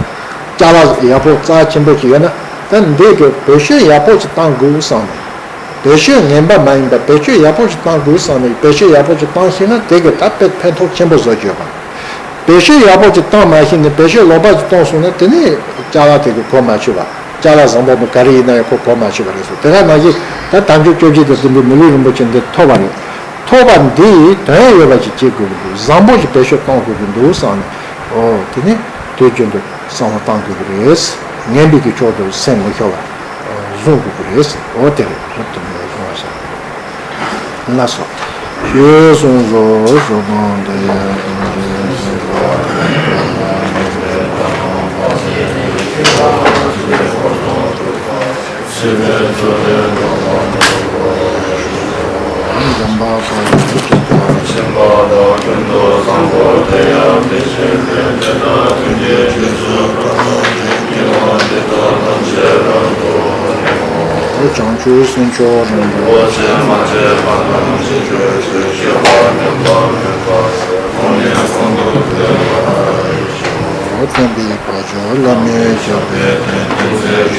ཅ་ལག་ཡག་པོ་རྩ་ཆེན་པོ་ཞིག་ཡོད་ན། ད་འདི་གི་བེད་སྤྱོད་ཡག་པོ་ཞིག་བཏང་དགོས་བསམ་ནས། བེད་སྤྱོད་ངན་པ་མ་ཡིན་པ་བེད་སྤྱོད་ཡག་པོ་ཞིག་བཏང་དགོས་བསམ་ནས་བེད་སྤྱོད་ཡག་པོ་ཞིག་བཏང་ཤེས་ན་དེ་གི་ད་དཔེ་ཕན་ཐོགས་ཆེན་པོ་བཟོ་རྒྱུ་ཡོད་པ། བེད་སྤྱོད་ཡག་པོ་ཅིག་བཏང་མ་ཤེས་ནས་བེད་སྤྱོད་ལོག་པ་ཅིག་བཏང་སོང་ན་དེ་ནི་ཅ་ལག་དེ་གི་གོ་མ་ཆོད་པ། ཅ་ལག་བཟང་པོ་དང་ག་རེ་ཡིན་ན་ཡང་ཁོ་གོ་མ་ཆོད་པ་རེད་ཟེར། དེ་ག་ནང་བཞིན་ད་དལ་འབྱོར་བཅོ་བརྒྱད་དང་ལྡན་པའི་མི་ལུས་རིན་པོ་ཆེ་འདི་ཐོབ་པ་རེད། ཐོབ་པ་འདི་ཡིས་དོན་ཡོད་པ་ཞིག་བྱེད་དགོས་ཀྱི་འདུག་བཟང་པོ་ཞིག་བེད་སྤྱོད་གཏོང་དགོས་ཀྱི་འདུག་བསམ་ནས། ཨོ་དེ་ནི་དུས་རྒྱུན་དུ་བསམ་བློ་གཏང་དགོས་ཀྱི་རེད། ངན་པའི་གི་ཕྱོགས་སུ་སེམས་མི་ཤོར་བ་བཟུང་དགོས་ཀྱི་རེད། ཨོ་དེ་རེད། རབ་ཏུ་མི་གཡོ་བཟུང་བར་བྱ། ལ་སོགས། ཞེས་གསུངས་སོ། གསུངས་པ་འདི་ཡང་དོན་གྱི་ཞིང་ཁམས་ལ་ཡང་དག་པའི་ཐབས་དང་བག་ཆགས་ཀྱི་ཤེས་པ་ཐམས་ཅད་འཁོར་དུ་འཁོར་བ་སྲིད་པའི་མཚོ་ལས་འགྲོ་བ་མི་འགྲོ་བར་ཤོག། འཇམ་དཔལ་དཔའ་བོས་ཇི་ལྟར་མཁྱེན་པ་དང་། ཀུན་ཏུ་བཟང་པོ་དེ་ཡང་དེ་བཞིན་ཏེ། དེ་ལྟར་ཐུགས་རྗེ་ཆེ་ཚུལ་ཁྲིམས་ཀྱི་དབང་འདི་དག་ཐམས་ཅད་རབ་ཏུ་བསྔོ། བྱང་ཆུབ་སེམས་མཆོག་རིན་པོ་ཆེ། མ་སྐྱེས་པ་རྣམས་ཀྱི་རྒྱུ་ཡིན་ཕྱིར། སྐྱེ་བ་ངན་པ་མེད་པར་གོང་ནས་གོང་དུ་འཕེལ་བར་ཤོག། སྟོན་པའི་བར་ཆད་བླ་མེད་ཞགས་པའི་གདན། ཀུན་གསལ་